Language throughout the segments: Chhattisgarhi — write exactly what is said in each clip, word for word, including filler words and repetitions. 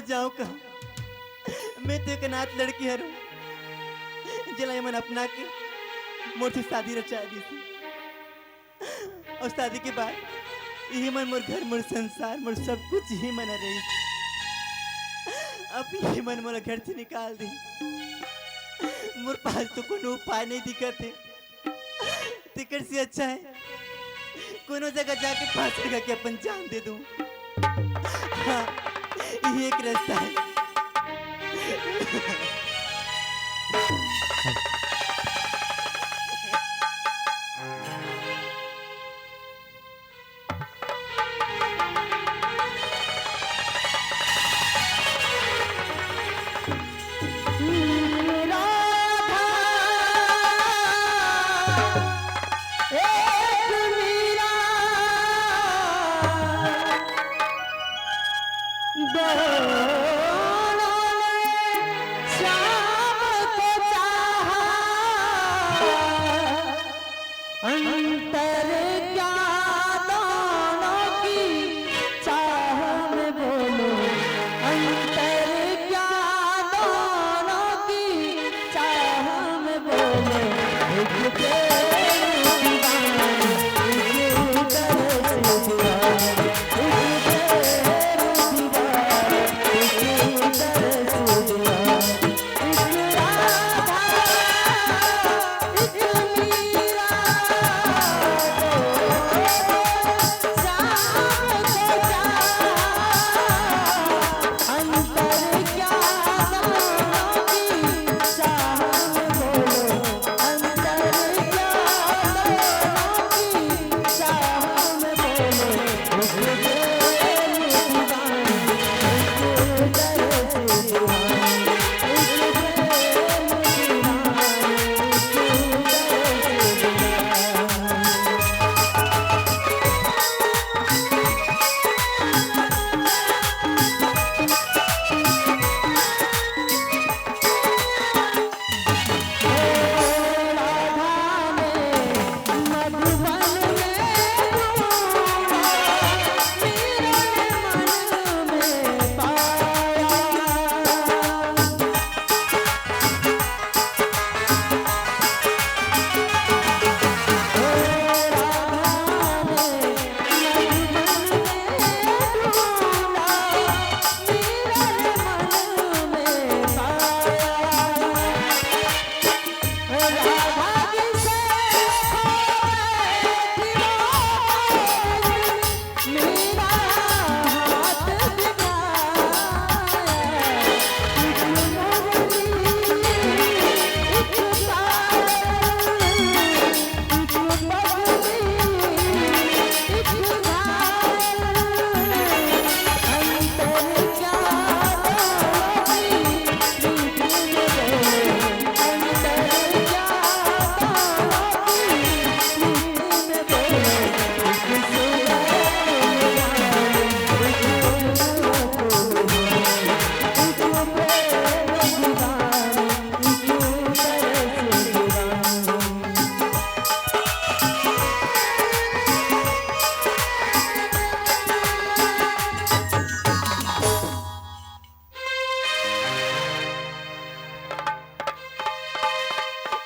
जाऊं कहां? मैं तो एक अनाथ लड़की हरंव, जेला एमन अपना के मोर से शादी रचा दिस। अउ शादी के बाद इही मन मोर घर, मोर संसार, मोर सब कुछ इही मन रहिस। अब इही मन मोला घर से निकाल दे। मोर पास तो कोनो उपाय नहीं दिखत हे। तेकर से अच्छा हे कोनो जगह जाके फांसी लगा के अपन जान दे दूं। हां, इही एक रस्ता हे। अंतर क्या दोनों की चाह में बोलो, अंतर क्या दोनों की चाह में बोलो। एक प्रेम दीवाना, एक दर्द दीवाना, एक प्रेम दीवाना, एक दर्द दीवाना।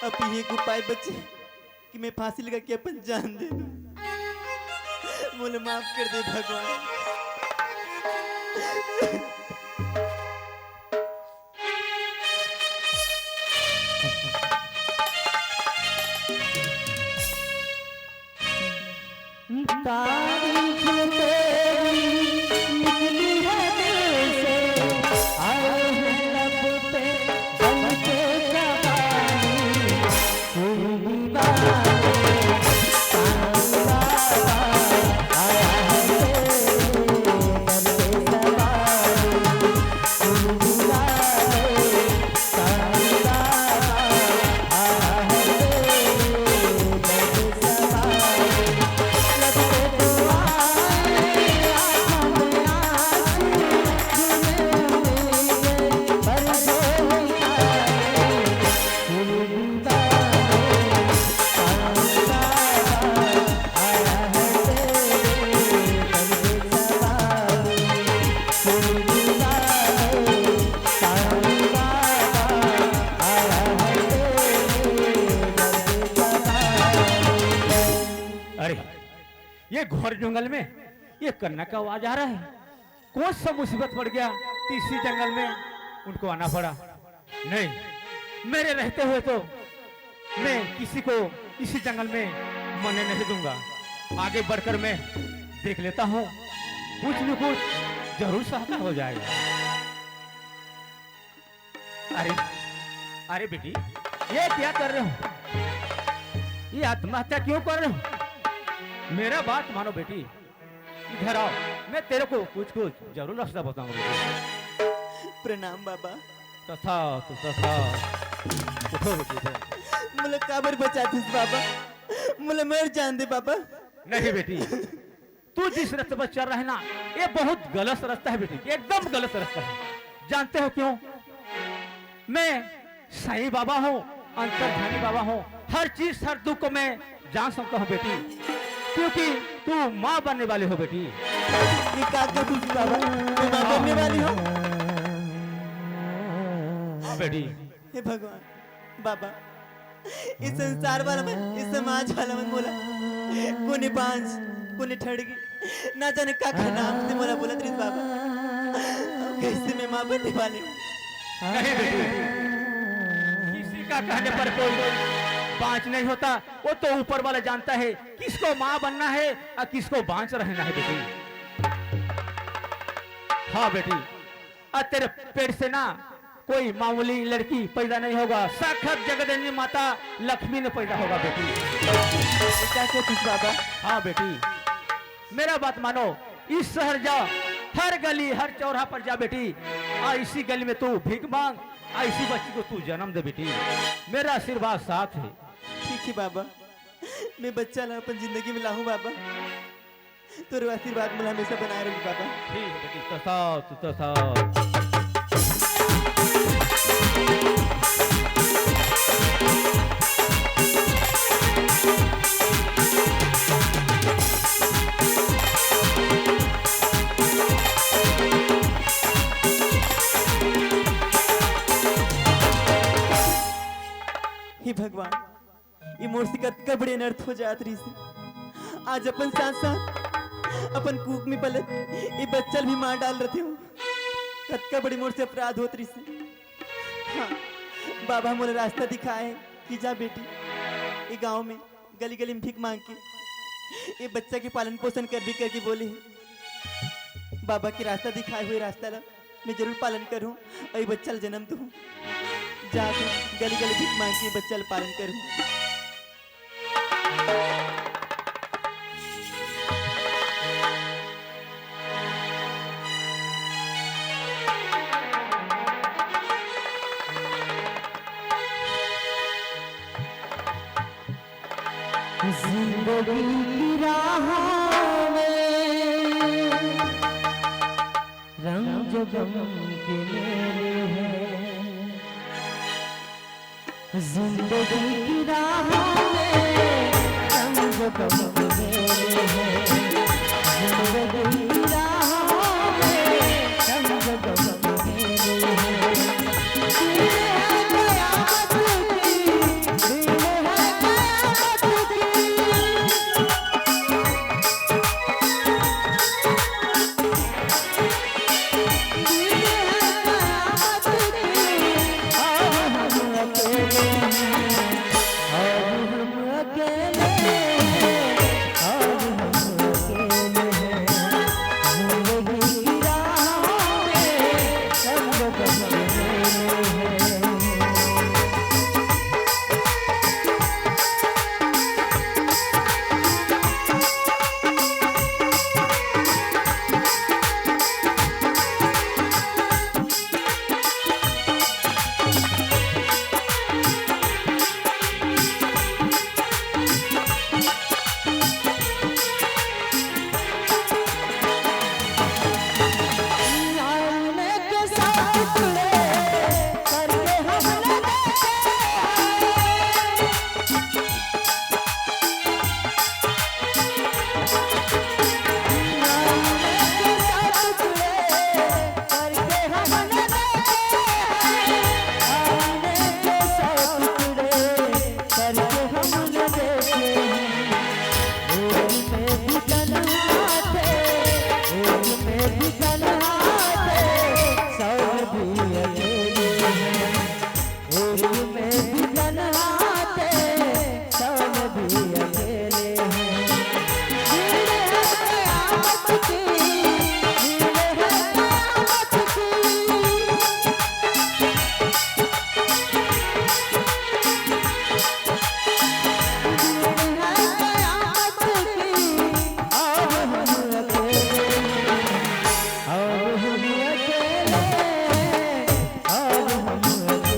अब ये एक उपाय बचे कि मैं फांसी लगा के अपन जान दे दूं। मोला माफ कर दे भगवान। तारीफ तेरी निकली है दिल से, आए हैं लब पे बन के जवानी। सुन दीवाने, साईं बाबा आया है तेरे दर पे सवारी। सुन दीवाने, ये घोर जंगल में ये कन्या का आवाज आ रहा है। कौन सा मुसीबत पड़ गया तो इसी जंगल में उनको आना पड़ा। नहीं, मेरे रहते हुए तो मैं किसी को इसी जंगल में मरने नहीं दूंगा। आगे बढ़कर मैं देख लेता हूँ, कुछ न कुछ जरूर सहायता हो जाएगा। अरे, अरे बेटी, ये क्या कर रहे हो? ये आत्महत्या क्यों कर रहे हो? मेरा बात मानो बेटी, इधर आओ, मैं तेरे को कुछ कुछ जरूर रास्ता बताऊंगा बेटी। प्रणाम बाबा। तथा तो तथा। उठो बेटी, उठो। मोला काबर बचातिस बाबा? मोला मर जान दे बाबा। नहीं बेटी, तू जिस रास्ते पर चल रहा है ना, ये बहुत गलत रास्ता है बेटी, एकदम गलत रास्ता है। जानते हो क्यों? मैं साईं बाबा हूँ, अंतर्ध्यानी बाबा हूँ, हर चीज, हर दुख को मैं जान सकता हूँ बेटी, क्योंकि तू माँ बनने वाली हो बेटी। ये का कहत हस बाबा? मैं माँ बनने वाली हूँ? हाँ बेटी। हे भगवान, बाबा, इस संसार वाला मन, इस समाज वाला मन मोला कोने बांझ, कोने ठड़गी, ना जाने का का नाम से मोला बोलत रहिस बाबा। कैसे मैं माँ बनने वाली हूँ? नहीं बेटी, किसी का कहने पर कोई बांझ नहीं होता। वो तो ऊपर वाला जानता है किसको माँ बनना है और किसको बांझ रहना है बेटी। हाँ बेटी, और तेरे पेट से ना कोई मामूली लड़की पैदा नहीं होगा, साक्षात जगदम्बा माता लक्ष्मी ने पैदा होगा बेटी। ऐसा क्यों कुछ बाबा? हाँ बेटी, मेरा बात मानो, इस शहर जा, हर गली हर चौराहा पर जा बेटी, और इसी गली में तू भीख मांग, और इसी बच्ची को तू जन्म दे बेटी। मेरा आशीर्वाद साथ है। ठीक है बाबा, मैं बच्चा ला अपन जिंदगी में लाहूं बाबा। तोर आशीर्वाद मोला हमेशा बनाए रही बाबा। ठीक है बेटी, तो साओ, तू तो साओ। हे भगवान, ये मोर से कतका बड़े अनर्थ हो जात रहिस हे। आज अपन साथ साथ अपन कुख में पलत ये बच्चा ल भी मार डाल रथे हो। कतका बड़े मोर से अपराध होत रहिस हे। हाँ, बाबा मोला रास्ता दिखाए हे कि जा बेटी, ये गांव में गली गली में भीख मांग के ये बच्चा के पालन पोषण कर भी करके बोले हे। बाबा के रास्ता दिखाए हुए रास्ता ला मैं जरूर पालन करूँ और ये बच्चा ला जन्म दूँ। जा तू गली गली भीख मांग के बच्चा ला पालन करूँ। जिंदगी की राह में रंग जो गम के मेले हैं। जिंदगी की राह में रंग जो गम के मेले हैं। जिंदगी की राह में रंग जो गम के मेले हैं। दिन है कयामत की, दिन है कयामत की। एक में भी तन्हा थे, सब भी अकेले हैं। भीड़ है कयामत की, भीड़ है कयामत की। भीड़ है कयामत की, अब हम अकेले हैं, अब हम अकेले हैं।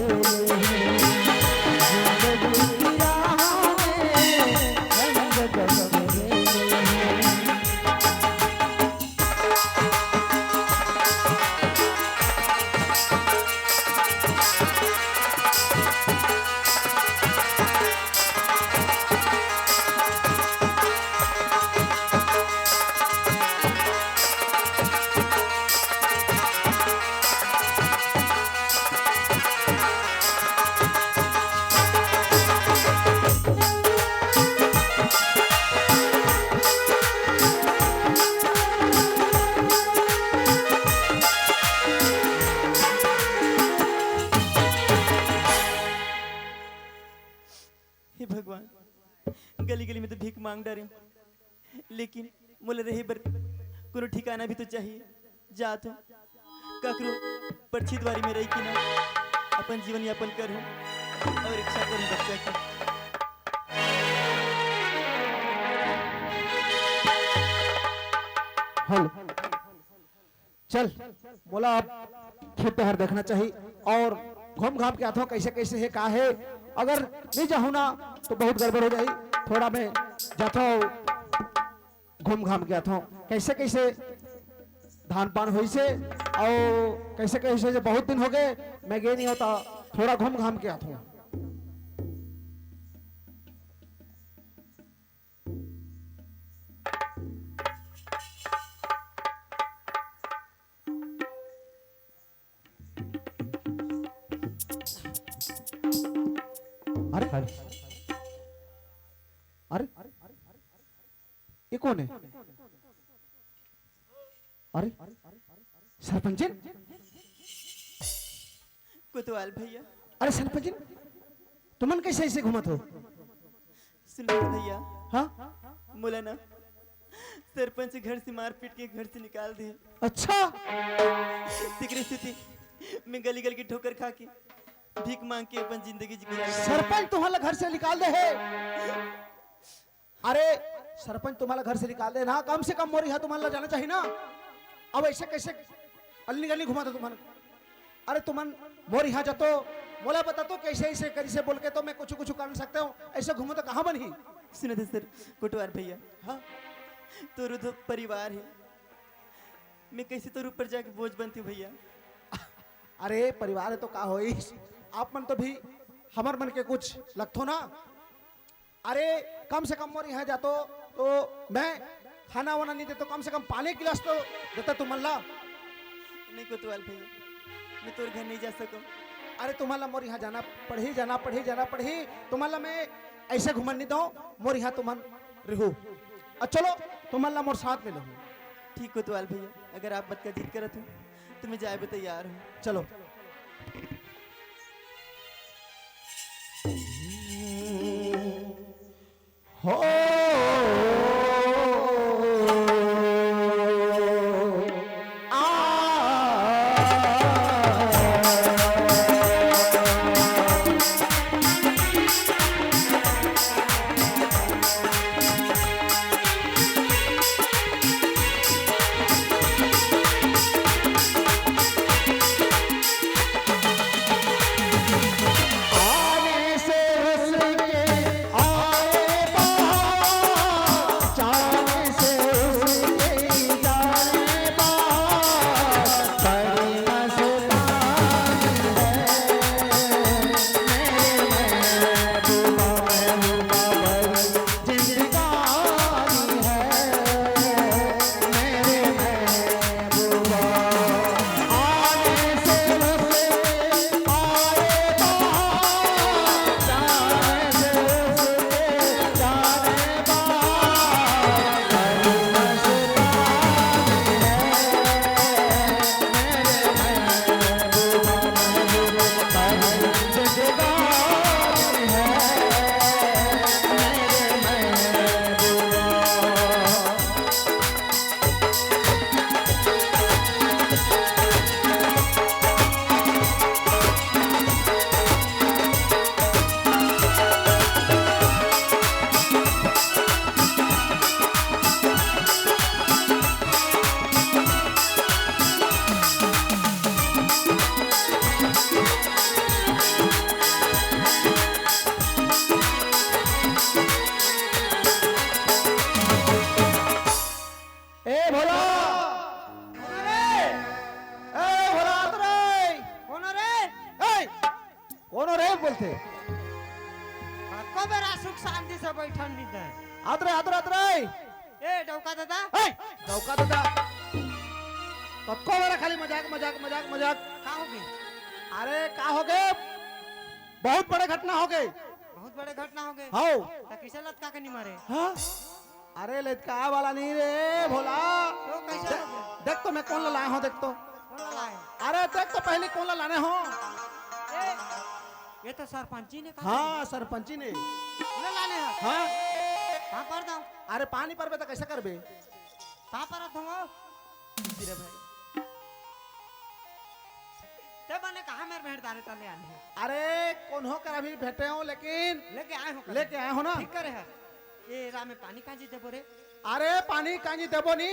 हे भगवान, गली गली में तो भीख मांग डारे, लेकिन मोला रहे बर कोनो ठिकाना भी तो चाहिए। जात हूँ, ककरो परछी दुवारी में रही कि ना, अपन जीवन यापन करूँ और रक्षा करूँ बच्चा की। हेलो, चल, मोला अब खेत डहर देखना चाहिए और घूम घाम के आथो, कैसे कैसे है, का है। अगर नहीं जाहूँ ना तो बहुत गड़बड़ हो जाही। थोड़ा मैं जाथो, घूम घाम के आथो, कैसे कैसे धान पान होइसे और कैसे कैसे, जे बहुत दिन हो गए मैं गए नहीं होता, थोड़ा घूम घाम के आथो। अरे, अरे, ये कौन है? अरे, सरपंचिन। कोतवाल भैया। अरे सरपंचिन, तुमन कैसे ऐसे घूमत हो? सुन भैया। हाँ? मोला ना सरपंच घर से मारपीट के घर से निकाल दे। अच्छा। तेकरे सेती मैं गली गली के ठोकर खा के भीख मांग के अपन जिंदगी जी गुजार। सरपंच तुम्हारा घर से निकाल दे है। अरे सरपंच तुम्हारा घर से निकाल दे ना, कम से कम मोर इहाँ तुम्हारा जाना चाहिए ना। अब ऐसे कैसे अल्ली गली घुमा था तुम्हारा? अरे तुमन मोर इहाँ जातो, मोला बता तो कैसे ऐसे करी से बोल के तो मैं कुछ कुछ कर सकता हूँ। ऐसे घूमो तो कहाँ बनही? सुने थे सर, कोटवार भैया। हाँ। तोर तो परिवार है, मैं कैसे तोर ऊपर जाके बोझ बनती हूँ भैया? अरे परिवार है तो का होइस, आप मन तो भी हमर मन के कुछ लगथो ना। अरे कम से कम मोर इहाँ जातो तो मैं खाना वाना नहीं देतो, कम से कम पानी गिलास तो देता तुमन ला। नहीं कोतवाल भैया, मैं तोर घर नहीं जा सकूँ। अरे तुमन ला मोर इहाँ जाना पड़ही, जाना पड़ही, जाना पड़ही। तुमन ला मैं ऐसे घुमन नहीं दो, मोर इहाँ तुमन रहू। अ चलो, तुमन ला मोर साथ में लहू। ठीक कोतवाल भैया, अगर आप बतका जिद करत हो तो मैं जाए भी तैयार हूँ। चलो। हो। आ। आने से कोनो रे बोलथे? कतको बेरा सुख शांति से बैठन नहीं दे। आत रे, आत रे, आत रे। ए, डौका दादा। ए, डौका दादा। कतको बेरा खाली मजाक, मजाक, मजाक, मजाक। का हो गए? अरे, का हो गए? बहुत बड़े घटना हो गए। बहुत बड़े घटना हो गए? हाँ। तो किसे लटका के नहीं मारे? हाँ। अरे, लटकाए वाला नहीं रे, भोला। तो कैसे दे-, हो गया? देख तो मैं कौन ला लाया हूँ, देख तो। कौन ला लाए? अरे, देख तो पहले कौन ला लाने हो। ए, ये तो सरपंची ने कहा। हाँ, सरपंची ने। कौन ला लाने हो? हाँ। कहाँ पर दो? अरे, पानी पर बे तो कैसे करबे? कहाँ पर दो? रे भाई। ते बने कहा मेरे भेड़ दारे तले आने हैं? अरे, कोनो कर अभी भेटे हो, लेकिन लेके आए हो कल। लेके आए हो ना? ठीक करे है। ए, राम में पानी कांजी देबो रे? अरे, पानी कांजी देबो नी।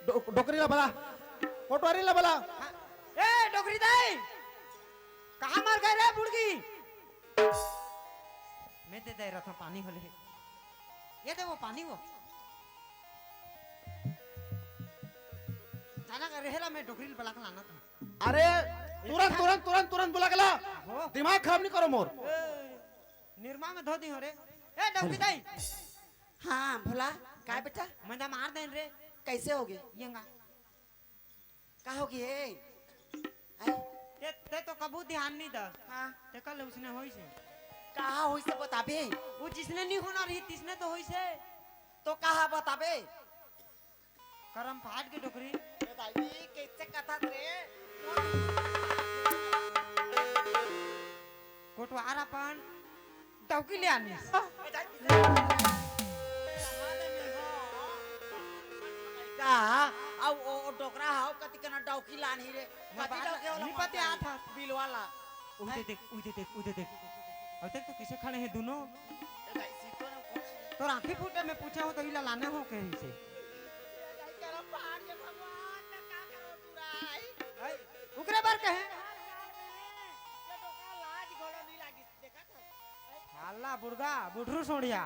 डो-, डोकरी ला बला। कोटवारी ला बला। हाँ। ए, डोकरी दाई। कहाँ मर गए रे बुड़गी? मैं दे दे रहा था पानी होले। ये दे वो पानी वो। जाना का रहेला, मैं डोकरी ला बला के लाना था। अरे, तुरंत, तुरंत, तुरंत, तुरंत बुला के ला। हो। दिमाग खराब नहीं करो मोर। ए, निरमा में धो दी हो रे। ए, डौकी दाई। हाँ, भोला, काय बेटा? मजा मार देन रे। कैसे हो गए? यंगा। का हो गए? आई। ते, ते तो कबू ध्यान नहीं दा। हाँ। ते कल उसने होई से। कहा होई से बताबे? वो जिसने नहीं होना रही, तिसने तो होई से। तो कहा बताबे? करम फाट के डोकरी। ए दाई, कैसे कथा रे? कोटवार अपन डौकी ले आनिस। ए दाई, का? अब ओ, ओ डोकरा हाव, कति कना डौकी लानी रे? मैं कति बात डौकी वाला नहीं मारता पते है? आता। बिलवा ला। उधर हैं? देख, उधर देख, उधर देख। और देख तो किसे खड़े हैं दोनों? ए दाई, सीतो ने कौन है? तो आंखें फूटे में पूछा हो तो इला लाने हो कहीं से? ए दाई, करम फाट के भगवान ने का करो तू राई? आई, उकरे बर कहे? ये डोकरा लाज घोड़ा नहीं लागी, देखा था? साला बुड़गा, बुढ़रू सोड़िया।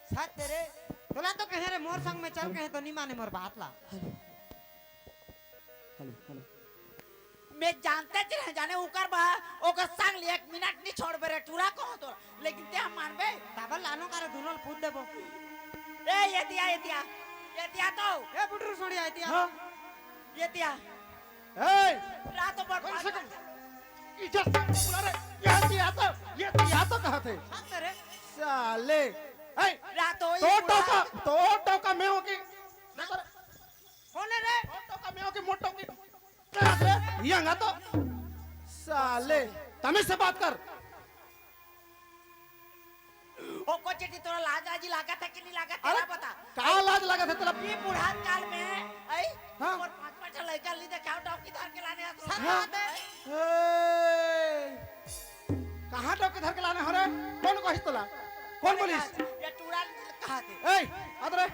सच तेरे, तोला तो कहे रे, मोर संग में चल कहे तो नहीं माने मोर बात ला। हेलो। Hello, hello. मैं जानते च रहे जाने उकर बा, ओकर संग ले एक मिनट नहीं छोड़बे रे, टूरा कहो तो, लेकिन ते हम मानबे। ताबल लानो कारे दुनो ल पूछ देबो। ए, ये दिया, ये दिया, ये दिया तो। ए, बुढ़रू सोड़िया, ये दिया। हाँ। ये दिया। ए, रात भर कौन से कौन? इज्जत से बुला रे। ये दिया तो, ये दिया तो कहा थे? हाँ, तेरे। साले। ए, रात हो तो टोका, तो टोका मैं हो कि? कौन है रे? मोटो का मेव के मोटो की। तेरा से यंगा तो। साले, तमीज से बात कर। ओ को चेटी, तोरा लाज आजी लागत है कि नहीं लागत, अरे, तेरा बता। का लाज लागत है तेरा? ये बूढ़ा काल में, आई? हाँ। और पाँच पाँच लड़का ली दे, क्या डौकी धर के लाने आ तू? सर, हाँ। बात है। ए, कहाँ डौकी धर के लाने हो रे? कौन कहिस तोला? कौन बोलिस? ये टूरा कहा थे? ए, अदरे।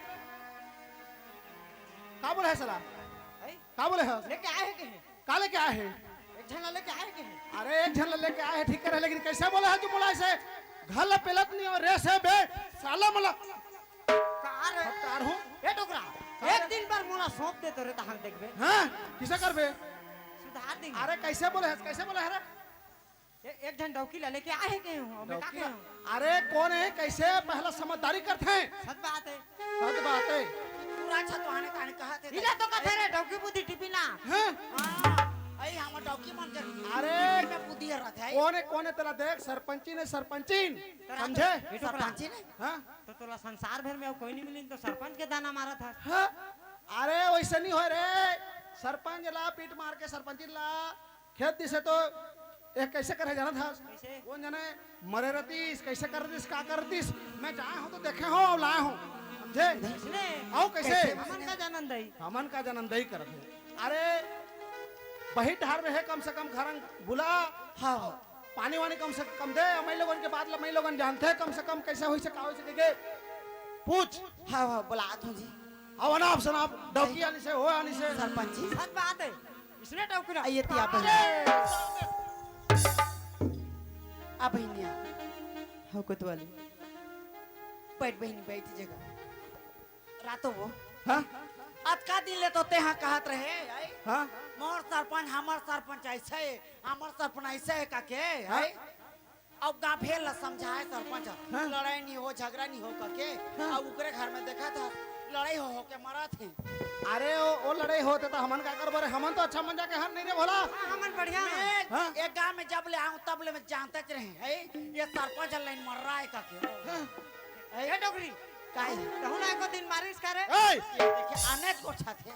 का बोले है साला? हैं? का बोले है? लेके आए हैं कहीं? का लेके आए हैं? एक झन ला लेके आए हैं कहीं? अरे, एक झन ला लेके आए हैं, ठीक करे, लेकिन कैसे बोला है तू? बोला ऐसे, "घर ला पेलत नहीं हो रे से बे, साला मला।" का रे? फटकार हूँ। ए डोकरा, का एक रे? दिन बर मोला सौंप दे तो रे, तहां देखबे। हाँ, किसे करबे? सुधार देंगे। अरे, कैसे बोले है, कैसे बोले है रे? ए-, एक झन डौकी ला लेके आए हैं कहीं हो, मैं का डौकी कहे ला? हूँ? अरे कौन है, कैसे पहला समझदारी करते हैं? सच बात है। सच बात है। पूरा अच्छा तो आने ताने कहा थे इला तो कथे रे डौकी बुद्धि टिपिना। हाँ? हाँ, अई हम डौकी मन कर। अरे मैं बुद्धि रहता है। कौन है, कौन है तेरा देख, सरपंची ने, सरपंची ने। तेरा समझे? तो ये डोकरा। सरपंची ने? हाँ? तो तोला संसार भर में अब कोई नहीं मिली तो सरपंच के दाना मारा था। हाँ? अरे वैसे नहीं हो रे, सरपंच ला पीट मार के सरपंची ला खेत दिसे तो एक कैसे करे जाना था? कैसे? कौन जाने मरे रहतीस, कैसे कर दिस, का कर दिस? मैं जाए हूँ तो देखे हो और लाए हूँ, समझे? इसने आओ कैसे? कैसे? हमन का जानन दई। हमन का जानन दई करत है। अरे बही डहार में है, कम से कम घर बुला। हाँ, हाँ। पानी वानी कम से कम दे, मैं लोगन के बात ला मैं लोगन जानते हैं, कम से कम कैसे होई से का होई से के पूछ। हाँ, हाँ, बुलात हूँ जी। अब अनाप शनाप डौकी आनी से, हो आनी से। सरपंच जी। सच बात है। इसने डौकी ना। आइए, तिया बहिनी। अरे! आ बहिनिया। हो कोतवाली। बैठ बहिनी, बैठ जगह। रातो वो। हाँ? अतका दिन ले तो तेहा कहत रहे, आई? हाँ? मोर सरपंच, हमर सरपंच ऐसे हे, हमर सरपंच ऐसे हे कके, हाँ? आई? अउ गाँव भेल ला समझाए सरपंच, हाँ? लड़ाई नहीं हो, झगड़ा नहीं हो कके, हाँ? अउ ओकरे घर में देखा था, लड़ाई हो, हो के मरत हे। अरे, ओ, ओ लड़ाई होते तो हमन का करबो रे? हमन तो अच्छा मन जाके हर नहीं रे भोला। हाँ, हमन बढ़िया। मैं हाँ? एक गाँव में जब ले आऊँ, तब ले मैं जानते रहे, आई? ये सरपंच लाइन मर रहा है कके। हाँ? आई? ए डोकरी, काहे? तहू ला एको दिन मारिस का रे? ए! ये देखे, अनेक गोठा थे।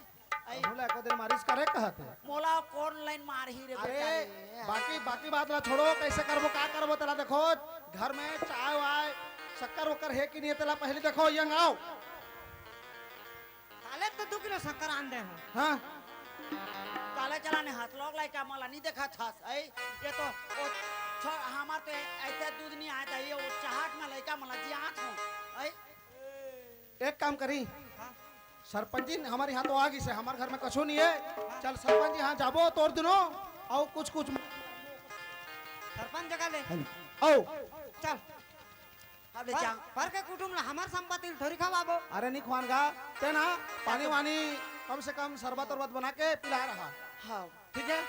आई। तहू ला एको दिन मारिस का रे कहत हे। मोला कौन लाइन मारही रे अरे, बेटा रे? बाकी, बाकी बात ला छोड़ो, कैसे करबो, का करबो, तेला देखो, घर में चाय वाय, शक्कर वक्कर हे कि नहीं, तेला पहले देखो, यंग आओ। काले तो दू किलो शक्कर आन दे हो। हाँ। काले चला ने हाथ लोग लाई का मला नहीं देखा था, आई? ये तो, ओ, छ-, हमार तो ऐसे दूध नहीं आया था, ये वो चाहत में लइका मला जी आत हो, आई? एक काम करी, हाँ। सरपंच जी हमारे यहाँ तो आ गई से, हमारे घर में कछो नहीं है। हाँ। चल सरपंच जी, हाँ जाबो तोर दिनो, आओ कुछ कुछ। सरपंच जगह ले। आओ। चल। अब ले पर, जा। पर के कुटुम ला हमार संपत्ति थोड़ी खवाबो। अरे नहीं खुआन गा, ते ना पानी वानी कम से कम शरबत उरबत बना के पिला रहा। हाँ। ठीक है?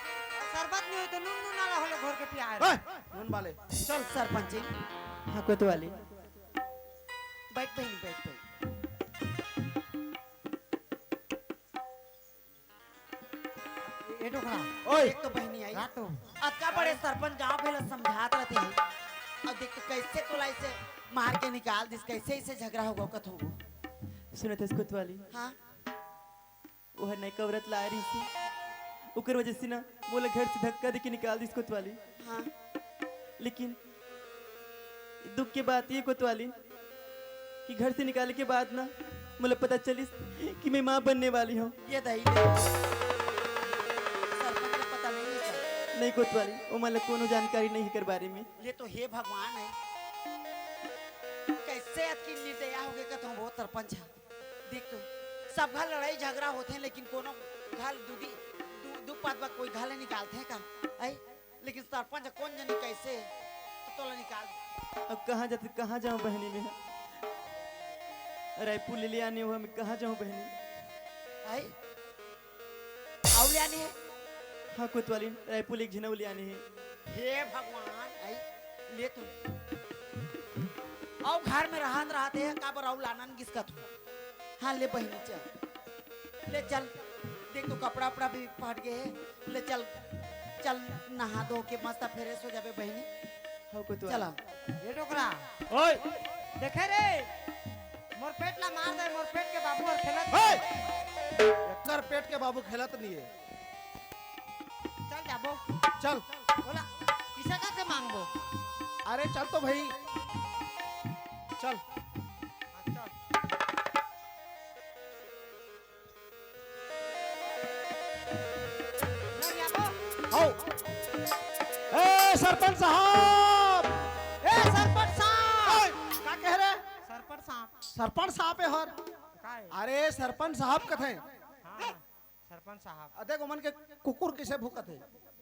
शरबत नहीं हो तो नून, नून वाला होले घोर के पिया रहा। ए, नून वाले। चल। सरपंच जी। हाँ, कोतवाली। बैठ बहनी, बैठ, बैठ। ए डोकरा। ओए। एक तो बहनी आई। रातो। अतका बड़े सरपंच गांव भेला समझात रहते हैं। अब देख तो कैसे तोला इसे मार के निकाल दिस, कैसे इसे झगड़ा होगा कथो। सुनत हस कोतवाली? हाँ। वो हर नयका औरत ला रही थी, ओकर वजह से ना मोला घर से धक्का देके निकाल दिस कोतवाली। हाँ। लेकिन दुख के बात ये कोतवाली कि घर से निकाले के बाद ना मोला पता चलिस कि मैं माँ बनने वाली हूँ। ये दही ले। सरपंच को पता नहीं है सर। नहीं कोतवाली, वो मोला कोनो जानकारी नहीं है कर बारे में। ले तो हे भगवान है, कैसे अतकी निर्दया हो गए कथो वो सरपंच है। देख तो, सब घर लड़ाई झगड़ा होथे, लेकिन कोनो घर दुदी, दु-, दुख पात बा कोई घर ले निकालथे का? आई? लेकिन सरपंच कोन जनी कैसे तो तोला निकाल दे। अब कहाँ जाते, कहाँ जाऊँ बहनी में? रायपुर ले, ले आने हुआ, मैं कहाँ जाऊँ बहनी? आई? अउ ले आने हे? हाँ, कोतवाली, रायपुर एक झन अउ ले आने हे। हे भगवान, आई, ले तू। अउ घर में रहत रहत हे, काबर अउ लानन गिसकत हो? हाँ, ले बहिनी, चल। ले चल, देख तो कपड़ा उपड़ा भी फट गए हे। ले चल, चल नहा धो के मस्त fresh हो जाबे बहिनी। हाँ, कोतवाली। चला। ए डोकरा। ओए। देखे रे, मोर पेट ला मार दे, मोर पेट के बाबू हर खेलत हे। एकर पेट के बाबू खेलत नहीं है। चल जाबो। चल। बोला, किसे का के मांगबो? अरे चल तो भाई। चल। हाँ, चल। चल जाबो। आओ। ए सरपंच साहब। ए सरपंच साहब। ओए, का कहे रे? सरपंच साहब। सरपंच साहब हे हर। का हे? अरे सरपंच साहब कथे। हाँ। सरपंच साहब। अ, देख, ओमन के कुकुर किसे भूकत हे।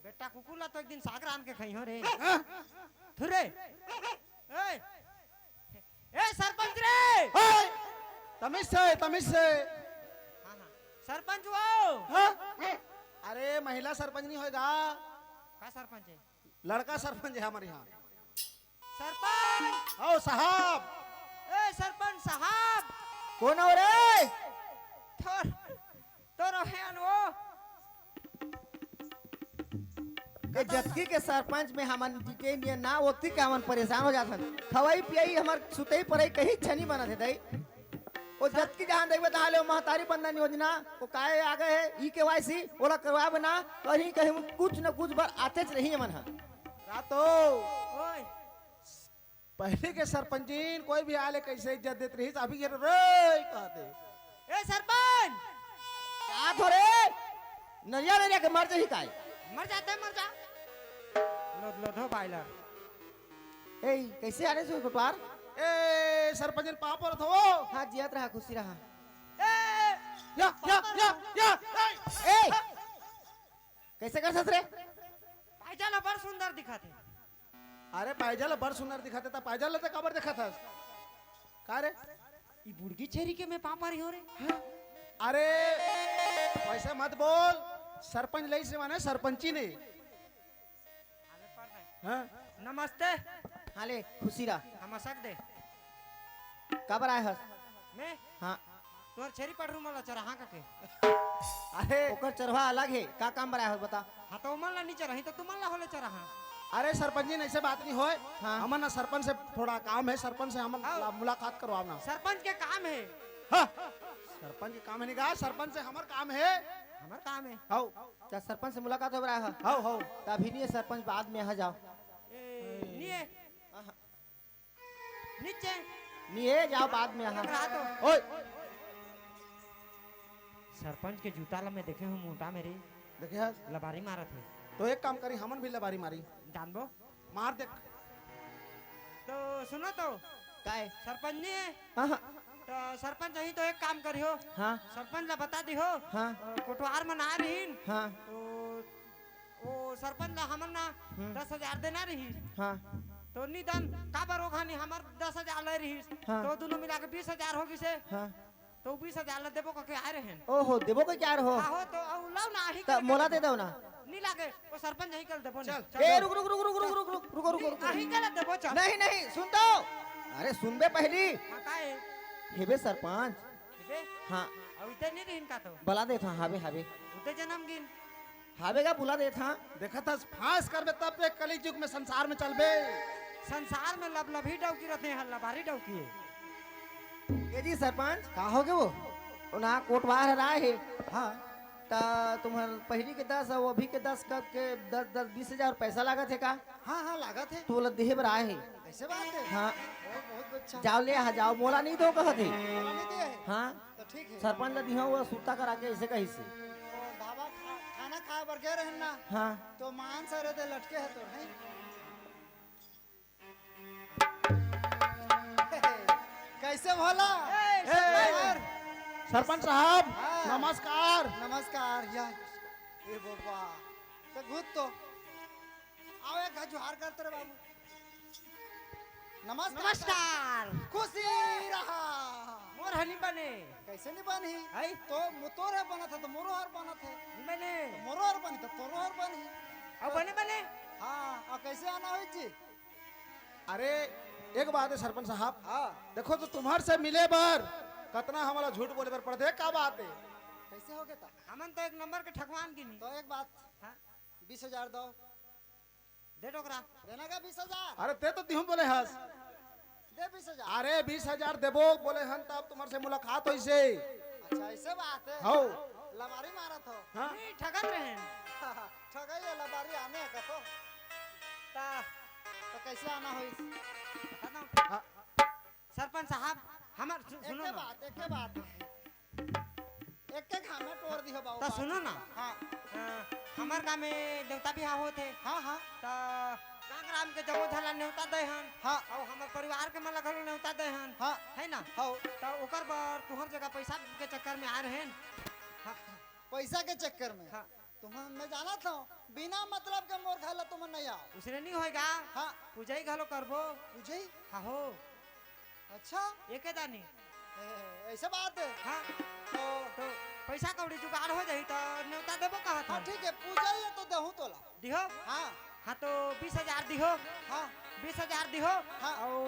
बेटा, कुकुर ला तो एक दिन साग रांध के खइहो रे। हाँ? थुरे। ए, ए, सरपंच रे। ए, तमीज से, तमीज से। हाँ, हाँ। सरपंच वो। हाँ? अरे, महिला सरपंच नहीं होएगा। का सरपंच हे? लड़का सरपंच हे हमारे यहाँ। सरपंच! आओ साहब। ए सरपंच साहब! कोन हो रे? तोर, तोर हे अन वो। ए जतकी के सरपंच में हमन detail में ना होती के हमन परेशान हो जाथन। खवाई पियाई हमर सुतई परई कहीं छनी बनत हे दई। ओ जतकी जहां देखबे तहां ले महतारी बंदन योजना, ओ काय आ गए हे, ई केवाईसी, ओला करवाबे ना, कहीं कहीं कुछ न कुछ बर आतेच रही हमन ह। रातो। ओए। पहले के सरपंचीन कोई भी आले कैसे इज्जत देत रहिस, अभी ये रे कहते। ए सरपंच! का थोरे? नरिया नरिया के मर जाही काय? मर जाते, मर जा। लोध, लोधो बायलर। ए, कैसे आने से कोटवार? ए, सरपंचन पाँव परत हो। हाँ, जियत रहा, खुशी रहा। ए! या, या, या, या, ए! ए! कैसे कर सस रे? पायजाला बड़ सुंदर दिखत हे। अरे पायजाला बड़ सुंदर दिखत हे, त पायजाला त काबर देखत हस? का रे? ई बुड़गी छेरी के मैं पाँव परी हो रे। हाँ? अरे, वैसे मत बोल, सरपंच लइसे माने सरपंची ने। हाँ? नमस्ते। हाँ ले, खुशी रहा। नमस्क दे। काबर आए हस? मैं? हाँ। तोर छेरी पढ़रू मन ला चराहा कके। अरे। ओकर चरवा अलग हे, का काम बर आए हस बता? हाँ, तो ओमन ला नहीं चराही, तो तुमन ला होले चराहा। अरे सरपंच जी, ऐसे बात नहीं होय। हाँ। हमन ना सरपंच से थोड़ा काम हे, सरपंच से हमन हाँ। ला मुलाकात करवाओ ना। सरपंच के काम हे। हाँ। सरपंच के काम हे नहीं का, सरपंच से हमर काम हे। हमर काम हे। हौ। त सरपंच से मुलाकात हो रहा है? हौ, हौ। त अभी नहीं है सरपंच, बाद में आ जाओ। ए, नहीं है। नीचे। नहीं है, जाओ बाद में आ। रहा तो। ओए। सरपंच के जूता ला मैं देखे हूँ मोटा मेरी। देखे हस? लबारी मारत है। तो एक काम करी, हमन भी लबारी मारी। जानबो? मार दे। तो सुनो तो। काय? सरपंच नहीं है? हाँ, हाँ। तो सरपंच यही तो एक काम करियो। हाँ। सरपंच ला बता दिहो। हाँ। अ, कोटवार मन आ रहीन। हाँ। तो वो सरपंच ला हमन ना हम्म। दस हजार देना रही। हाँ। तो नहीं दन, काबर ओघा नहीं हमर दस हजार ले रही। हाँ। तो दोनों मिला के बीस हजार हो गिसे। हाँ। तो बीस हजार ला देबो कके आए रहेन। ओहो, देबो कके आए रहो? हाँ हो, तो अउ लाओ ना, आही त करके मोला देबो। दे दो ना। नहीं लागे, वो सरपंच यहीं कल देबो चल। नहीं। ए, रुक, रुक, रुक। नहीं, आही कल देबो, चल। नहीं, नहीं, सुन तो। अरे, सुनबे पहली। हाँ, का है? हेबे सरपंच। हेबे? हाँ। अब इधर नहीं रहीन का तो? बला देत हाँ, हावे, हावे। उधर जन्म गिन। हावे गा बुला देत हाँ। देखत हस, फांस करबे तब तो एक कलयुग में संसार में चलबे। संसार में लबलबही डौकी रहते हैं, लबारी डौकी है। ए जी सरपंच। का हो गे वो? ना कोटवार हर आए हे। हाँ। त तुम्हर पहिली के दस अउ अभी के दस कब के दस, दस, बीस हजार पैसा लागत हे का? हाँ, हाँ, लागत हे। तो ओला देहे बर आए हे। ऐसे बात है? हाँ। ओ, बहुत अच्छा। जाओ ले आ, जाओ, मोला नहीं दो कहत हे। मोला नहीं दे हे? हाँ। तो ठीक है। सरपंच ला दिहा, वो सुरता करा के ऐसे कही से। तो ढाबा खा-, खाना खाए बर गए रहन ना। हाँ। तो मांस अरे दे लटके है तो, हैं? कैसे भोला? ए, ए, सरपंच। सरपंच साहब, हाँ। नमस्कार। नमस्कार। या, ए बोबा, तो घुत तो। आओ, एक घा जुहार करते रे बाबू। नमस्कार। नमस्कार। खुशी रहा। मोर हनी बने। कैसे नहीं बनी? आई? तो मु-, तोर हर बनत है, तो मोरो हर बनत है। नहीं बने। तो मोरो हर बनी, तो तोरो हर बनी। अब बने बने? हाँ, अब कैसे आना होई जी? अरे, एक बात है सरपंच साहब। हाँ। देखो तो तुम्हार से मिले बर कतना हमला झूठ बोले बर पड़थे, का बात है? कैसे हो गया था? हमन तो एक नंबर के ठकवान की नहीं। तो एक बात। हाँ। बीस हजार दो। दे डोकरा। देना का बीस हजार? अरे, ते तो दिहूं बोले हस। दे बीस हजार। अरे, बीस हजार देबो बोले हन, तब तुम्हार से मुलाकात होइसे। अच्छा, ऐसे बात है। हौ। लबारी मारत हो। हाँ। नहीं, ठगत रहे हैं। ठगई है, लबारी आने है कसो। ता तो कैसे आना होइस? खत्म। हाँ। सरपंच साहब, हमर सु-, सुनो एके ना। बात, एके बात। एके घामे तोड़ दिहो बाबू तो बात। सुनो ना। हाँ। अ, हमर गाँव में नेवता बिहाव होत हे। हाँ, हाँ। त गाँव ग्राम के जम्मो झन ला नेवता दे हन। हाँ। अउ हमर परिवार के मन ला घलो नेवता दे हन। हाँ। है ना? हाँ। त ओकर बर तुहर जगह पैसा के चक्कर में आए रहेन। हाँ। पैसा के चक्कर में? हाँ। तुमन, मैं जानत हूँ, बिना मतलब के मोर घर ला तुमन नहीं आओ। उसने नहीं होएगा। हाँ। पूजाई घलो करबो। पूजाई? हाँ हो। अच्छा। एके दानी। ए, ऐसे बात है? हाँ। तो तो पैसा कौड़ी जुगाड़ हो जाही तो नेवता देबो कहत हाँ, हन। ठीक है, पूजाई है तो देहूँ तोला। दिहो? हाँ। हाँ, तो बीस हजार दिहो। हाँ। बीस हजार दिहो। हाँ। अउ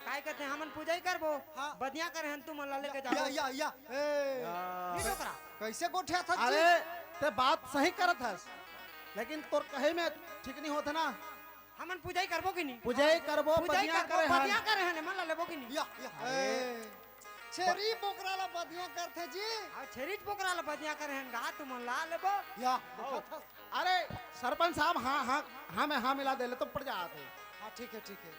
काय कहते हैं, हमन पूजाई करबो। हाँ। बदिया करे हन, तुमन ला लेके या, जाबो। या, या, या। ए, या। ये डोकरा। कैसे गोठिया था जी? अरे, ते बात सही करत हस, लेकिन तोर कहे में ठीक नहीं होत ना। हमन पूजाई करबो कि नहीं? पूजाई करबो, पूजाई बदिया करबो, करे हन। बदिया करे हन, मन ला लेबो कि नहीं? या, या। अरे। ए, छेरी बोकरा ला बदिया करथे जी। हाँ, छेरी बोकरा ला बदिया करे हन, गा तुमन ला लेबो। या, देखा था। अरे, सरपंच साहब, हाँ, हाँ, हाँ में हाँ मिला देले तो पड़ जात हे। हाँ, ठीक है, ठीक है।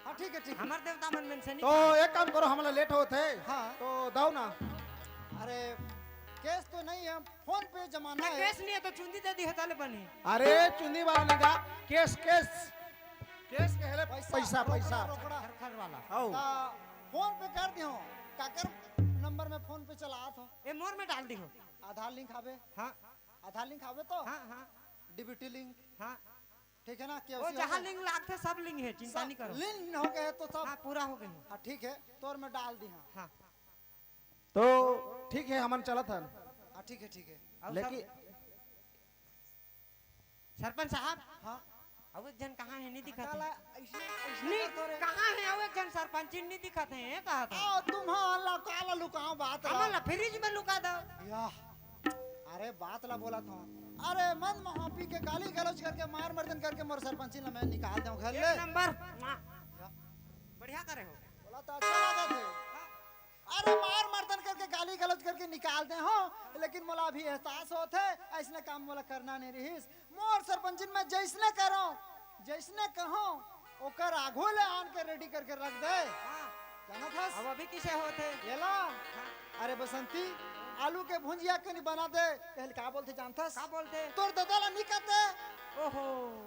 हाँ, ठीक है, ठीक है। हमर देवता मन में से नहीं तो खाए। एक काम करो, हमला लेट होत हे, हाँ। तो दो ना। अरे, cash तो नहीं है, PhonePe जमाना ना, है। Cash नहीं है तो चुंदी दे दिहो, ताले बनी। अरे, चुंदी वाला नहीं का, cash, cash। Cash के हेले पैसा, पैसा, रोकड़ा, पैसा। रोकड़ा। खर, खर वाला। आओ। ता PhonePe कर दिहो, काकर number में PhonePe चलात हो? ए, मोर में डाल दिहो। आधार link हावे? हाँ। आधार link हावे तो? हाँ, हाँ। DBT link? हाँ। ठीक है ना, वो KYC हो जहाँ गया? Link लागथे, सब link है, चिंता सब नहीं करो। Link हो गए तो सब? हाँ, पूरा हो गए। हाँ, ठीक है, तोर में डाल दी, हाँ। हाँ। तो ठीक है, हमन चलत हन। हाँ, ठीक है, ठीक है। अउ लेकिन सर-, सरपंच साहब, हाँ। अउ एक झन कहाँ हे, नहीं दिखत हे। काला, ऐसने, ऐसने नहीं, करत हो रे। कहाँ हे अउ एक झन सरपंचिन, नहीं दिखत हे, कहा था। आओ, तुम हाँ, ला, काला लुकाओ बात ला। हमन ला फ्रिज में लुका दो। या, अरे बात ला बोला था। अरे मन महा पी के गाली गलौज करके, मार मर्दन करके मोर सरपंचिन ला मैं निकाल देंव घर ले। एक नंबर। या। बढ़िया करे हो। बोला तो अच्छा लगा थे। हाँ। अरे मार मर्दन करके गाली गलौज करके निकाल दे हो, लेकिन मोला अभी एहसास होत हे, ऐसने काम मोला करना नहीं रहिस। मोर सरपंचिन मैं जैसने करो, जैसने कहो, ओकर आघू ले आन के रेडी करके रख दे। हाँ। जानत हस? अब अभी किसे होत हे? ये ला। हाँ। अरे बसंती, आलू के भुंजिया कनी बना दे। पहले का बोलथे जानथस? का बोलथे? तोर ददा ला नहीं कहते। ओहो।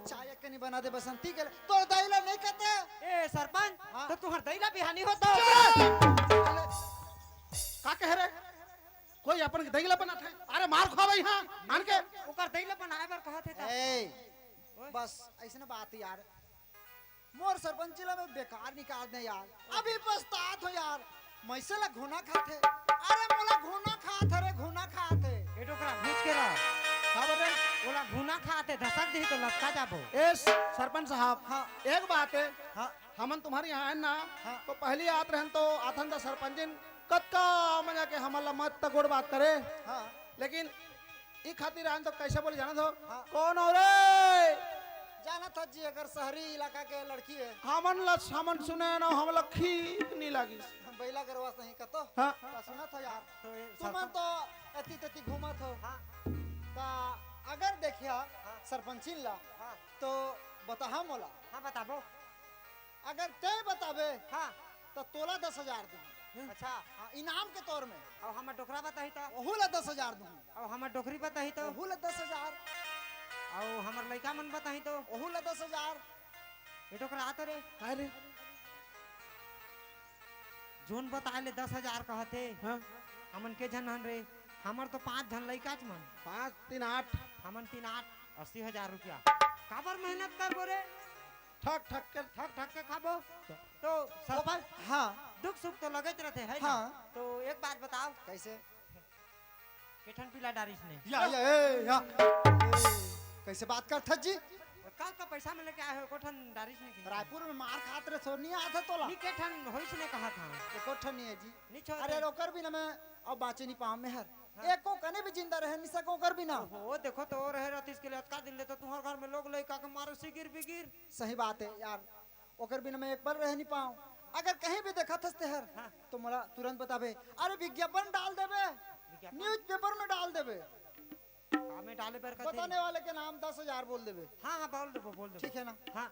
चाय कनी बना दे बसंती के लिए। तोर दाई ला नहीं कहते। ए सरपंच, हाँ। तो तुहर दाई ला बिहानी होता। चुप! अरे, का कह रहे? कोई अपन के दाई ला बनाथे? अरे मार खा भाई, हाँ, आन के। ओकर दाई ला बनाए बर कहत हे त। ए, ओए। बस ऐसने बात यार। मोर सरपंची ला मैं बेकार निकाल दे यार। अभी पछतात हो यार। मैसे ला घुना खात हे। अरे मोला घुना खात हे रे, घुना खात हे। ए डोकरा, भूज के ला। का बोले? ओला घुना खात हे, धसक दिही तो लटका जाबो। ए सरपंच साहब, हाँ। एक बात हे, हाँ। हमन तुम्हर यहाँ आए ना, हाँ। तो पहली आत रहन तो आथन दा सरपंचिन कतका मजा के हमन ला मत तक गोड़ बात करे। हाँ। लेकिन ई खातिर आन तो कैसे बोले जानत हो? हाँ। कौन हो रे? जानत हो जी, अगर शहरी इलाका के लड़की हे। हमन ला, हमन सुने ना, हमला ठीक नहीं लागिस। बैला गरवा सही कतो। हाँ। तो सुनत हो यार, तो ये तुमन सरपंच तो एती तेती घूमत हो। हाँ। ता अगर देखिया हाँ। सरपंचिन ला, हाँ। तो बताहा मोला। हाँ, बताबो। अगर तैं बताबे, हाँ। त तोला दस हजार दूंहूं। अच्छा। हाँ, इनाम के तौर में। अउ हमर डोकरा बताही त? ओहू ला दस हजार दूंहूं। अउ हमर डोकरी बताही त? ओहू ला दस हजार। अउ हमर लइका मन बताही त? ओहू ला दस हजार। ए डोकरा, आ तो रे। का रे? जोन बताए ले दस हजार कहत हे। हाँ। हमन के झन हन रे? हमर तो पांच झन लइकाच मन। पांच तीन आठ। हमन तीन आठ, अस्सी हजार रुपया। काबर मेहनत करबो रे? ठक ठक के। ठक ठक के खाबो। तो सरपंच, हाँ। दुख सुख तो लगत रहथे, है ना? हाँ। तो एक बात बताओ। कैसे? के ठन पिला डारिस ने? या, या, ए, या। ए, कैसे बात करथस जी? कल का पैसा में लेके आए हो, एको ठन डारिस ने कि नहीं? रायपुर में मार खात रहे, सोर नहीं आत हे तोला? नहीं, के ठन होइस ने कहा था। एको ठन नहीं है जी। नहीं छोड़ अरे, दे। ओकर बिना मैं अब बाँचे नहीं पावं मेहर। हाँ। एको कने भी जिंदा रहे नहीं सकों ओकर बिना। ओहो, देखो तो रहे रहतिस के लिए अतका दिन ले तो तुम्हारे घर में लोग लइका के मारे सिगिर बिगिर। सही बात है यार, ओकर बिना मैं एक पल रह नहीं पावं। अगर कहीं भी देखथस तेहर, हाँ। तो मोला तुरंत बताबे, अरे विज्ञापन डाल देबे, विज्ञापन? Newspaper में डाल देबे। का में डाले बर कथे? बताने वाले के नाम दस हजार बोल देबे। हाँ, हाँ, बोल देबो, बोल देबो। ठीक है ना? हाँ।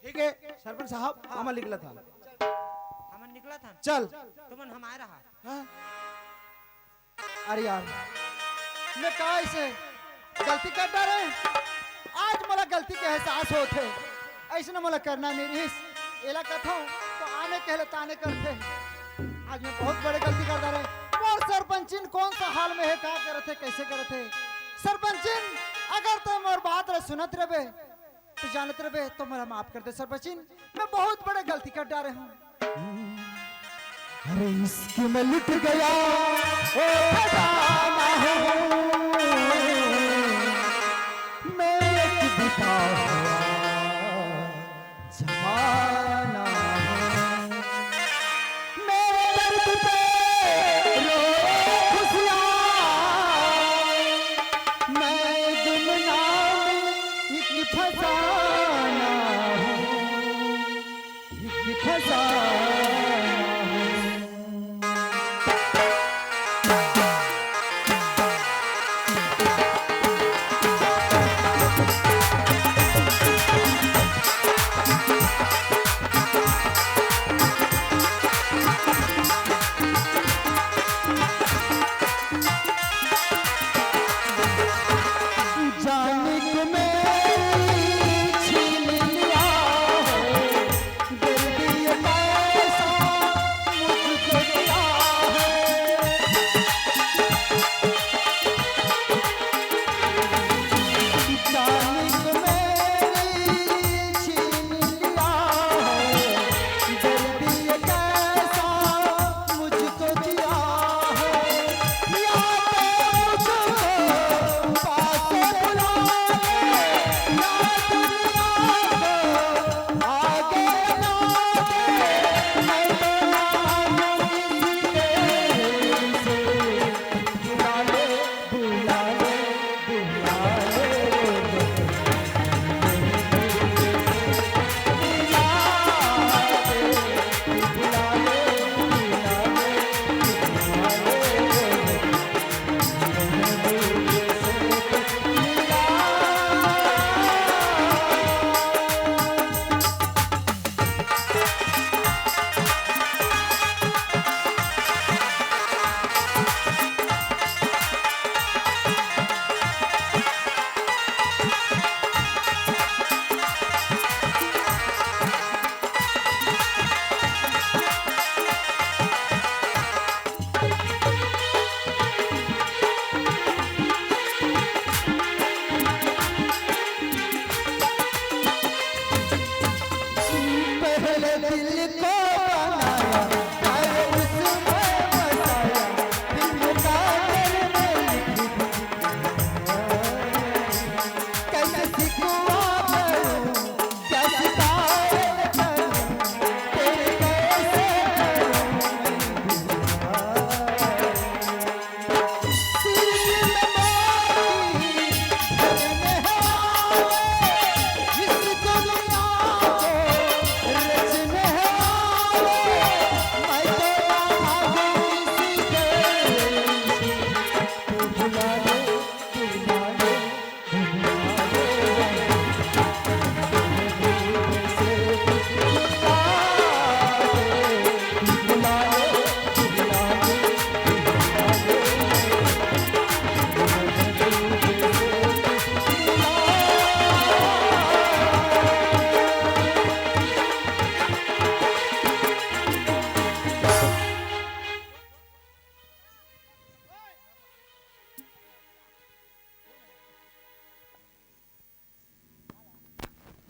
ठीक है, सरपंच साहब, हाँ। हमन निकलत हन। हमन निकलत हन। चल। तुमन हमारे रहा। हाँ। अरे यार, मैं का ऐसे गलती कर डारे? आज मोला गलती के एहसास होत हे। ऐसने मोला करना नहीं रहिस। एला कथों तो आने कहले ताने करथे। आज मैं बहुत बड़े गलती कर डारे। मोर सरपंचिन कौन सा हाल में है, का करत हे, कैसे करत हे? सरपंचिन, अगर तैं मोर बात ला सुनत रहबे, तो जानत रहबे, तो मोला माफ कर दे सरपंचिन, मैं बहुत बड़े गलती कर डारे हूँ। अरे इश्क में लुट गया, ओ खजाना हो, मैं एक बिता हुआ जमाना हो। मेरे दर्द पे रो खुशियाँ, मैं गुमनाम एक फसाना हूँ, एक फसाना हूँ। जाने को मैं छीन लिया है, दर्द ये कैसा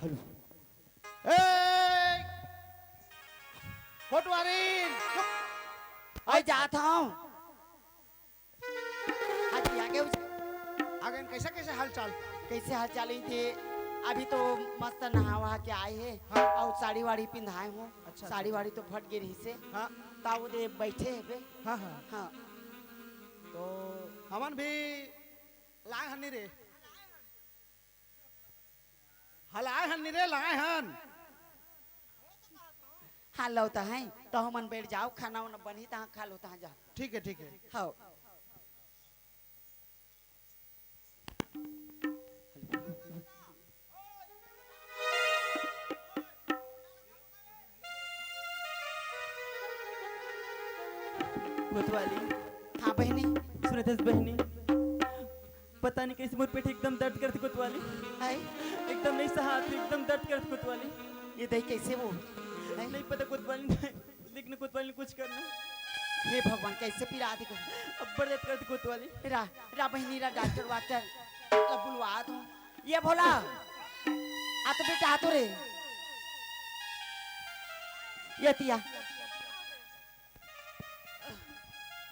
ए, कोटवारी, चुप। अरे, जात हूँ। हाँ जी, आगे उस- आगे कैसे, कैसे हाल चाल? कैसे हाल चाल ही थे? अभी तो मस्त नहावा के आए हैं। हाँ। और साड़ी वाड़ी पिंधाए हूँ। अच्छा, साड़ी अच्छा। वाड़ी तो फट गई रही से। हाँ। ताऊ दे बैठे हैं बे। हाँ, हाँ। हाँ। तो हमन भी लाए हन रे। हलाए हन रे, लाए हन। हाँ, लौता है, तो हमन बैठ जाओ, खाना उना बनी, तहाँ खा लो, तहाँ जाओ। ठीक है, ठीक है। हाँ। कोतवाली। हाँ बहिनी। सुनत हस बहिनी, पता नहीं कैसे मोर पेट एकदम दर्द करत कोतवाली। हाय। एकदम नहीं सहात, एकदम दर्द करत कोतवाली। ये दही कैसे वो? हाय। नहीं पता कोतवाली, देख न कोतवाली, कुछ करना। हे भगवान, कैसे पिरात हे? अब्बड़ दर्द करत कोतवाली। रा, रा बहिनी रा, डॉक्टर वाक्टर ला बुलवा दो। ये भोला, आ तो बेटा, आ तो रे। ये तिया। ये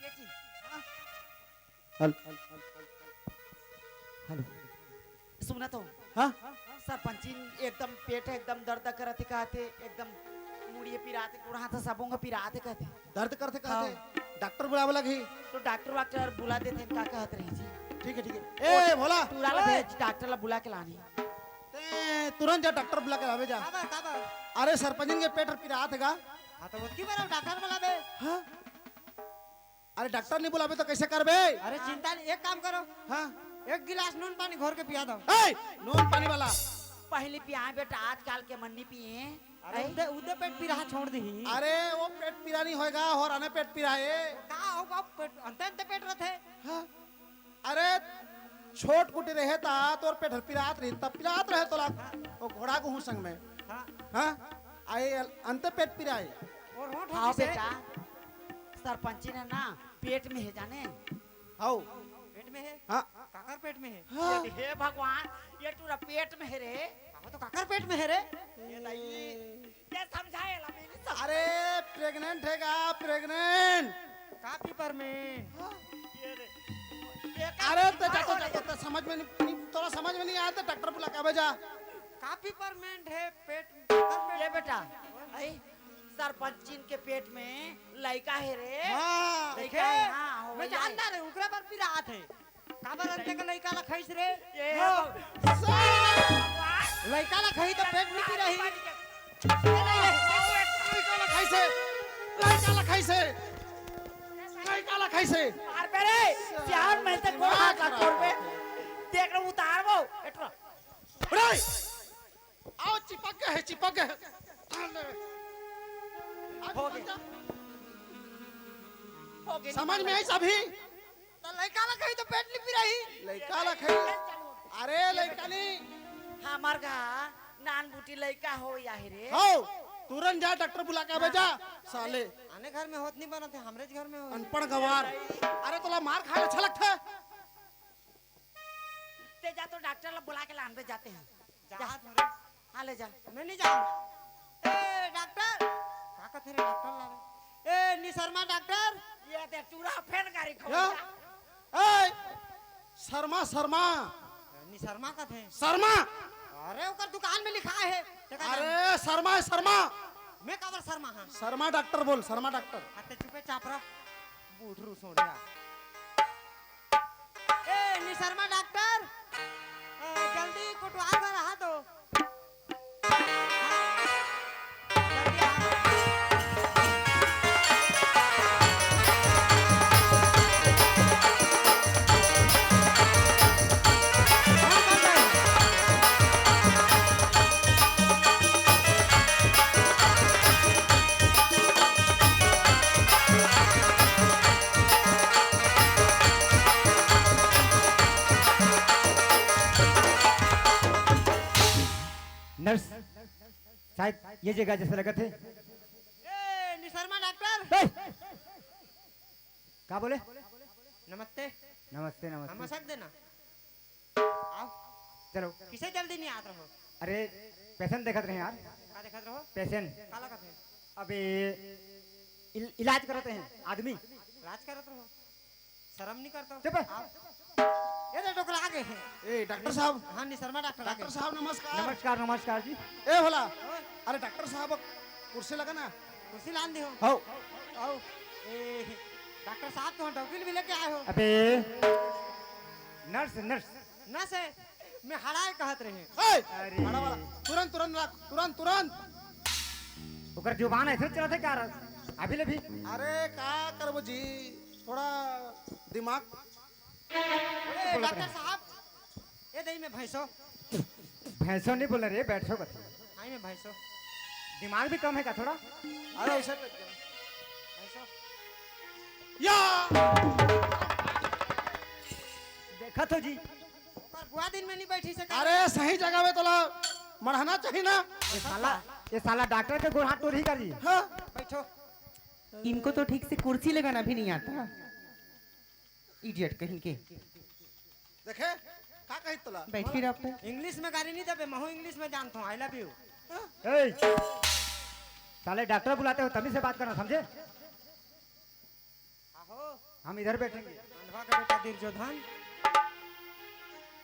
जी। हेलो। हेलो। सुना तो। हाँ? सरपंचिन एकदम पेट एकदम दर्द करत हे कहत हे, एकदम मुड़िए पिरात हे, गोड़ हाथ सबोंग पिरात हे कहत हे। दर्द करत हे कहत हे? हाँ। डॉक्टर बुलावे लगही। तो डॉक्टर वाक्टर बुला देते हैं, का कहत रही जी? ठीक है, ठीक है। ए, भोला। टूरा ला ओए। भेज, डॉक्टर ला बुला के लानी। ते तुरंत जा, डॉक्टर बुला के लावे जा। काबर, काबर? अरे, सरपंचिन के पेट पिरात हे गा। हाँ, तो ओतकी बर डॉक्टर बुलाबे। हाँ? अरे, डॉक्टर नहीं बुलाबे तो कैसे करबे? अरे, चिंता नहीं, एक काम करो। हाँ। एक गिलास नून पानी घोर के पिया दो। ए, नून पानी वाला। पहले पियाए बेटा, आजकल के मन नहीं पिए। अरे, हैं? उदे, उदे पेट पीरा छोड़ दी। अरे, वो पेट पीरा नहीं होएगा, और आने पेट पीरा है। का होगा? पेट, अंते, अंते पेट रहते। हाँ। अरे, छोट कुटी रहे ता तोर पेट हर पिरात रही, तब पिरात रहे तोला। हाँ। वो घोड़ा को हूँ संग में। हाँ। हाँ? आए अंते पेट पिराए। और होंठ हाँ होगी से? बेटा, सरपंचिन ना पेट में है जाने। हाउ। पेट में है? हाँ। काकर पेट में है? हाँ। ये हे भगवान, ये टूरा पेट में है रे। हाँ, तो काकर पेट में है रे? ये दाई, ये समझाए ला, मैं नहीं समझ। अरे, प्रेग्नेंट है का? प्रेग्नेंट। का पिपरमेंट? हाँ। ये रे। ये का अरे, तो जा, तो जा, तो, तो समझ में नहीं, नहीं, तोरा समझ में नहीं आया तो डॉक्टर बुला के आवे जा। का पिपरमेंट है पेट, काकर पेट ये में? बेटा, आई, सरपंचिन के पेट में लइका हे रे। हाँ। लइका हे, देखे? हाँ, हो मैं गया। जानता रे, उकरे बर पिरात हे। काबर अंते के लइका ला खाइस रे? ये हाँ। भगवान। लइका ला खाही तो पेट नहीं पिराही। लइका ला खाइस हे, लइका ला खाइस हे, लइका ला खाइस हे। मार बे रे, सियान में से कोन हाथ ला तोड़ बे? देख रे, उतार वो, एटरो। रे! आओ, चिपक गए हैं, चिपक गए हैं। हो गया। हो गया। समझ में आई सभी? तो लइका ला खाही तो पेट नहीं पिराही। लइका ला खाही। अरे, लइका नहीं। हमार गा नान बूटी लइका हो या हे रे। हो, तुरंत जा डॉक्टर बुला के आवे जा, साले। आने घर में होत नहीं बनत हे, हमरे घर में हो। अनपढ़ गवार। अरे, तोला मार खाए अच्छा लगता है? ते जा तो डॉक्टर ला बुला के लान दे जाते हैं। जा। जा। हाँ, ले जा। मैं नहीं जाऊँ। ए, डॉक्टर। का कहते रे डॉक्टर ला रे? ए, निसरमा डॉक्टर। ये दे, टूरा फेन गाड़ी खो क्या? जा। ए, शर्मा, शर्मा। निसरमा कहते हैं। शर्मा। अरे, ओकर दुकान में लिखा है। ते का अरे, जान? शर्मा है, शर्मा। मैं काबर शर्मा हाँ? शर्मा डॉक्टर बोल, शर्मा डॉक्टर। अते चुपे चाप रहा। बूढ़रू सोड़िया। ए, निसरमा डॉक्टर, ए, जल्दी कोटवार घर आ तो। जल्दी आ। नर्स, शायद ये जगह जैसा लगत हे। ए, निसरमा डॉक्टर। ए! का बोले? नमस्ते। नमस्ते, नमस्ते। हम मसक देना। आओ। चलो। किसे जल्दी नहीं आत रहो? अरे, पेशेंट देखत रहे यार। का देखत रहो? पेशेंट। काला कथे? अबे इल-, इलाज करत रहे आदमी। इलाज करत रहो, शर्म नहीं करता? चुप है। आप ये तो डोकरा आगे है। ए डॉक्टर साहब। हाँ निशर्मा डॉक्टर आगे। डॉक्टर साहब नमस्कार। नमस्कार नमस्कार जी। ए भोला। ओए। अरे डॉक्टर साहब कुर्सी लगा ना। कुर्सी लान दियो। हो। आओ। ए डॉक्टर साहब तो डौकी भी लेके आए हो। अबे नर्स नर्स। नर्स है। मैं हड़ाए कहत रहे। ए, अरे। हड़ा वाला, तुरंत, तुरंत रख, तुरंत, तुरंत। ओकर जुबान ऐसे चलत हे का? अभी ले भी। अरे, का करबो जी, थोड़ा दिमाग। ए, डॉक्टर साहब, ए दही में भैंसो। भैंसो नहीं बोले रे, बैठो कथे। आई में भैंसो। दिमाग भी कम है का थोड़ा? अरे, ऐसे तो भैंसो। या! देखा तो जी। ओकर बुआ दिन में नहीं बैठी से का? अरे, सही जगह में तोला मढ़ना चाहिए ना। ये साला, ये साला डॉक्टर के गोड़ हाथ टोरी कर जी। हाँ। बैठो। इनको तो ठीक से कुर्सी लगाना भी नहीं आता। इडियट कहीं के। देखे, का कही तोला? बैठी डॉक्टर। इंग्लिश में गाली नहीं देबे, महू इंग्लिश में जानता हूँ, आई लव यू। ए, साले डॉक्टर बुलाते हो, तमीज से बात करना, समझे? आहो। हम इधर बैठेंगे। अंधवा का बेटा दुर्योधन।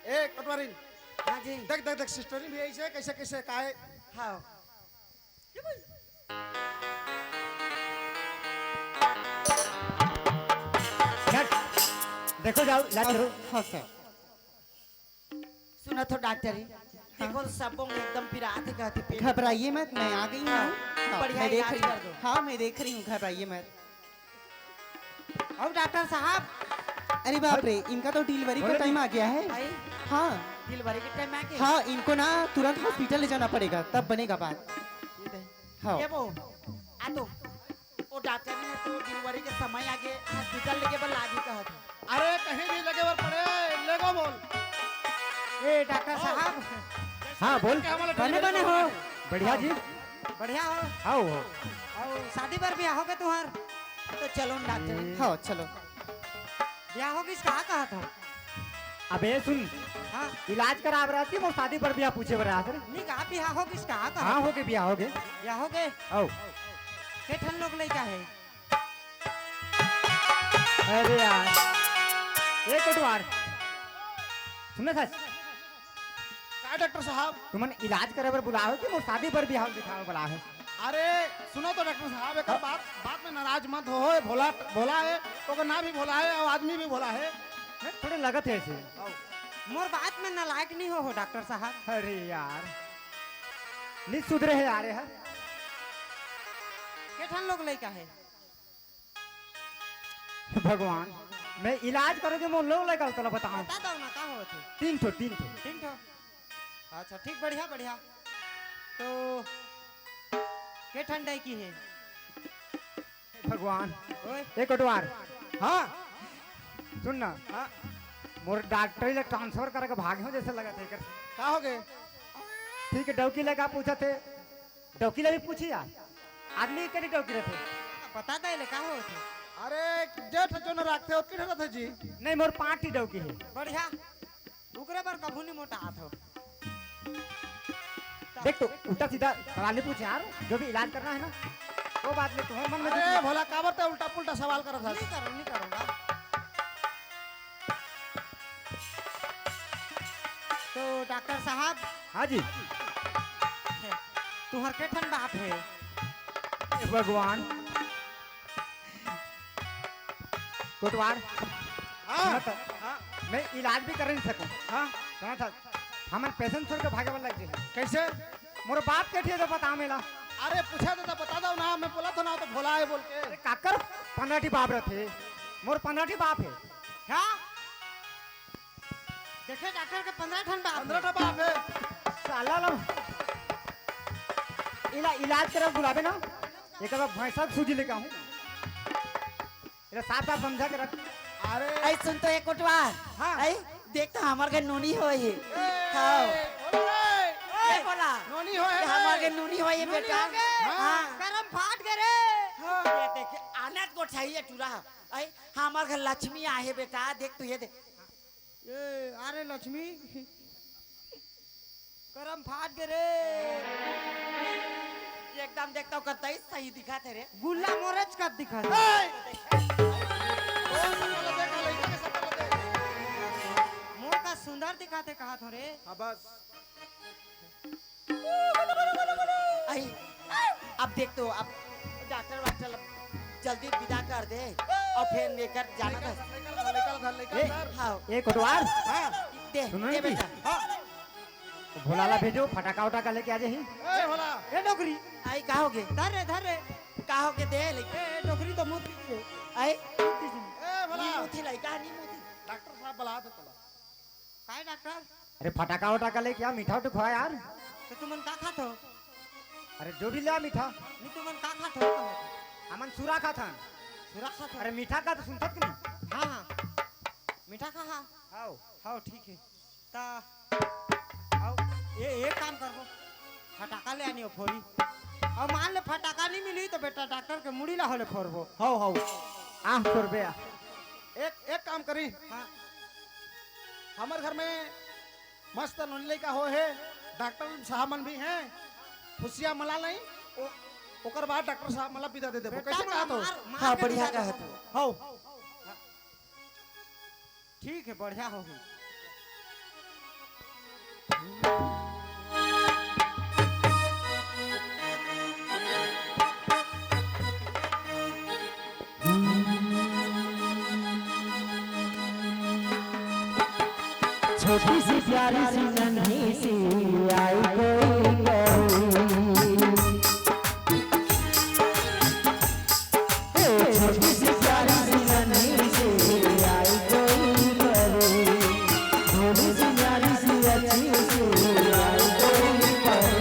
ए, कटवारिन। हाँ जी। देख, देख, देख, सिस्टरिन भी ऐसे, कैसे, कैसे, काहे? हाँ। हट। देखो, जाओ, इलाज करो। हाँ, सर। सुना तो डॉक्टर जी, देखो, सबों में एकदम पिरात है, कहती पेट। घबराइए मत, मैं आ गई हूँ। हाँ, हाँ, बढ़िया मैं देख इलाज रही हूँ। कर दो। हाँ, मैं देख रही हूँ, घबराइए मत। और डॉक्टर साहब। अरे बाप रे, इनका तो डिलीवरी का बोलो टाइम जी। आ गया है। भाई। हाँ। डिलीवरी के टाइम आ गया? हाँ, इनको ना तुरंत हॉस्पिटल ले जाना पड़ेगा, तब बनेगा बात। ये दे। हाँ। ये वो, आ तो, वो डॉक्टर ने तो डिलीवरी के समय आगे हॉस्पिटल लेके बल लागी कहत है। अरे, कहीं भी लगे बर पड़े, लेगो बोल। ए, डॉक्टर हाँ। साहब। हाँ, बोल। क्या हमारे बने, डिलीवरी बने हो। हो। बढ़िया जी। बढ़िया हो। हाँ, हो। और शादी बर ब्याह होगे तुहार? तो चलो ना डॉक्टर। हाँ, चलो। ब्याह होगिस का कहत हो? अबे सुन, हाँ। इलाज कराब रहा थी, मोर शादी बर ब्याह पूछे बर रहा था। नहीं, का ब्याह होगिस का कहत हो? हाँ, होगे, ब्याह होगे। ब्याह होगे? आओ। के ठन लोग लइका है? अरे यार, ए कोटवार, सुन ना सच। का डॉक्टर साहब? तुमन इलाज करे बर बुलाए हो कि मोर शादी बर ब्याह दिखावे बुलाए हो? अरे सुनो तो डॉक्टर साहब, एक हाँ। बात, बात में नाराज मत हो, ये भोला, भोला है, ओकर नाम भी भोला है और आदमी भी भोला है। नहीं, थोड़े लगत है ऐसे। आओ। मोर बात में नालायक नहीं हो, हो डॉक्टर साहब। अरे यार, नहीं सुधरे है यार, ये है। के ठन लोग लइका है? भगवान, मैं इलाज करोगे, मोर लोग लइका तोला बताओ। बता दो ना, का होत है? तीन ठो, तीन ठो। तीन ठो? अच्छा, ठीक, बढ़िया, बढ़िया। तो के ठन डौकी है? भगवान, ओए। ए कोटवार। हाँ। सुन ना। हाँ। मोर डॉक्टरी ले ट्रांसफर करके भागे हो जैसे लगत है कर। का होगे? ठीक है, डौकी लइका पूछत हे। डौकी ले भी पूछी यार, आदमी के नहीं डौकी रहते। बता दे ले, का होत है? अरे, जेठ जो न रखते हो, किधर रहते जी? नहीं, मोर पाँच ही डौकी है। बढ़िया, उगरे बर कभू नहीं मोटा हाथ हो। देख तो, उल्टा सीधा सवाल नहीं पूछे यार, जो भी इलाज करना है ना, वो बात में तुम्हारे मन में अरे, जो भोला, काबर ते उल्टा पुल्टा सवाल करत हस? नहीं करो, नहीं करूँगा। तो डॉक्टर साहब। हाँ जी। तुहर के ठन बाप है? हे भगवान। कोटवार। हाँ। सुनत, हाँ। मैं इलाज भी कर नहीं सकूँ। हाँ। सुनत, हमन पेशेंट छोड़ के भागे वाला लग जाए। कैसे? मोर बाप के ठिया तो बता मेला। अरे पूछा तो, तो बता दो ना, मैं बोला था ना तो भोला है बोल के। अरे काकर पन्द्रह ठी बाप रहते, मोर पन्द्रह ठी बाप है। क्या? देखे डॉक्टर के पन्द्रह ठन बाप पंद्रह है। ठा बाप है। साला लो। इला-, इलाज करे बुलावे ना, एक बार भैंसा के सूजी लेके आऊँ। इला साफ साफ समझा के रख। अरे। ऐ सुन तो एक कोटवार। हाँ। ऐ देख तो हमार घर नोनी होय हे। ए, हाँ। बोलो रे। ए, बोला। नोनी होय हे ये हमार रे। घर नोनी होय हे नोनी बेटा। हो गए। हाँ। हाँ। करम फाट गए रे। हाँ। ये देखे, आनंद गोठाई है टूरा। ऐ हमार घर लक्ष्मी आहे बेटा, देख तो ये देख। ए, अरे लक्ष्मी, करम फाट गए रे। हम देखता हूँ, करता ही सही दिखा थे रे। गुल्ला मोरेच का दिखा थे। ए! ओ, सकल देख, लइका के सकल देख। मोर का सुंदर दिखा थे कहा थो रे। हाँ, बस। आई, अब देख तो, अब डॉक्टर वाक्टर जल्दी विदा कर दे और फिर लेकर जाना था। निकल, निकल, निकल, निकल, ए, हाँ। ए, कोटवार। हाँ। दे, सुनो दे ना जी। बेटा। हाँ। भोला ला भेजो, फटाका उटाका लेके आ जाही। ए, भोला। ए, डोकरी। आई, का होगे? धर रे, धर रे। का होगे, दे ले। ए, ए, डोकरी तो मुंह पीछे। आई? मुंह पीछे। ए, भोला। नी मुथी लाई, का नी मुथी? डॉक्टर साहब बुला दे तोला। काय डॉक्टर? अरे फटाका वटाका लेके आ, मीठा उठा खवा यार। तो तुमन का खात हो? अरे जो भी ले आ मीठा। नहीं, तुमन का खात हो? हमन सुरा खात हन। सुरा खात हो? अरे मीठा का तो सुनथस कि नहीं? हाँ, हाँ। मीठा खा, हाँ। आओ। हाँ, ठीक है। ता, आओ, ये एक काम करबो, फटाका ले आनी हो फोरी। और मान ले फटाका नहीं मिली तो बेटा डॉक्टर के मुड़ी ला होले फोरबो। हौ, हौ। आह, फोरबे आ। एक, एक काम करी। हाँ। हमर घर में मस्त नोनी लइका हो हे, डॉक्टर साहब मन भी हैं, खुशियाँ मना लें, ओ-, ओकर बाद डॉक्टर साहब मन ला विदा दे देबो। बेटा, कैसे मोला कहत हो? मार, मार हाँ, के बढ़िया विदा कहत देबो। हो। हौ। ठीक है, बढ़िया होही। छोटी सी प्यारी सी नन्ही सी आई कोई गली। ए, छोटी सी प्यारी सी नन्ही सी आई कोई गली। भोली सी प्यारी सी अच्छी सी आई कोई गली।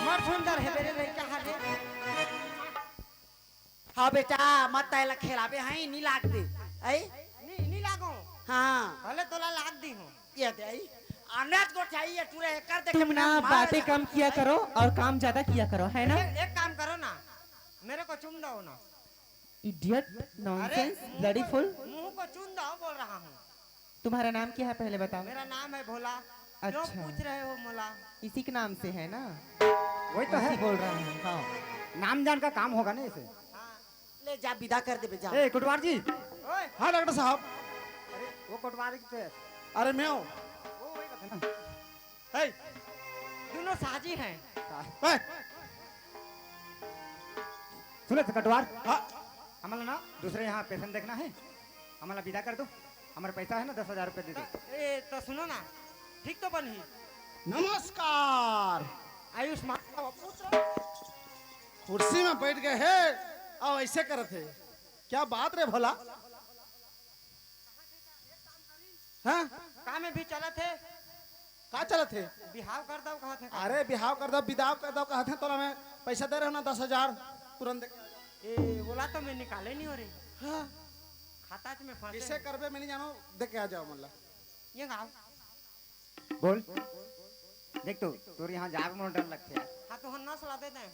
मर सुंदर है मेरे लड़का हरे। हाँ बेटा, मत ताय ला खेलाबे, हाँ, नी लाग दे। आई? नी, नी लागो। हाँ। भले तोला लाग दी हूँ। ये दे आई। अनाथ गोठाई ये टूरा एकर देखे तुम बिना ना मार बातें जा। कम किया करो और काम ज्यादा किया करो, है ना? एक, एक काम करो ना, मेरे को चुम दो ना। Idiot, अरे, nonsense, मुंह bloody को, fool। मुंह को चुम दो बोल रहा हूँ। तुम्हारा नाम क्या है, पहले बताओ। मेरा नाम है भोला। क्यों अच्छा। पूछ रहे हो मोला? इसी के नाम से है ना? वही तो है। इसी बोल रहा है। हाँ। नाम जान का काम होगा ना इसे। हाँ। ले जा, विदा कर दे बे, जा। ए, कोटवार जी। ओए। हाँ, डॉक्टर साहब। अरे, वो कोटवार की तो है। अरे, मैं हूँ। वो वही बता। है ना? हे। दोनों साजी हैं। हे। सुने तो कोटवार। हाँ। हमला ना दूसरे यहाँ patient देखना है, हमला विदा कर दो। हमर पैसा हे ना, दस हजार रुपया दे दे। ए, त सुनो ना, ठीक तो बनही। नमस्कार। आयुष्मान का बाबू तो कुर्सी में बैठ गए हे अउ ऐसे करत हे। क्या बात रे भोला? हाँ? काम में भी चलत हे। का चलत हे? बिहाव कर दव कहत हे। अरे बिहाव कर दव, बिदाव कर दव कहत हे, तोला मैं पैसा दे रहे हो ना, दस हजार, तुरंत दे। ए, ओला तो मैं निकाले नहीं हो रही। हाँ। खाता में फंसे कइसे हे। करबे, मैं नहीं जानो, दे के आ जाओ मोला। ये गाँव। बोल। देख तो, तोर यहाँ जाब मोर डर लगथे यार। हाँ, तो हम नस ला दे दे हैं।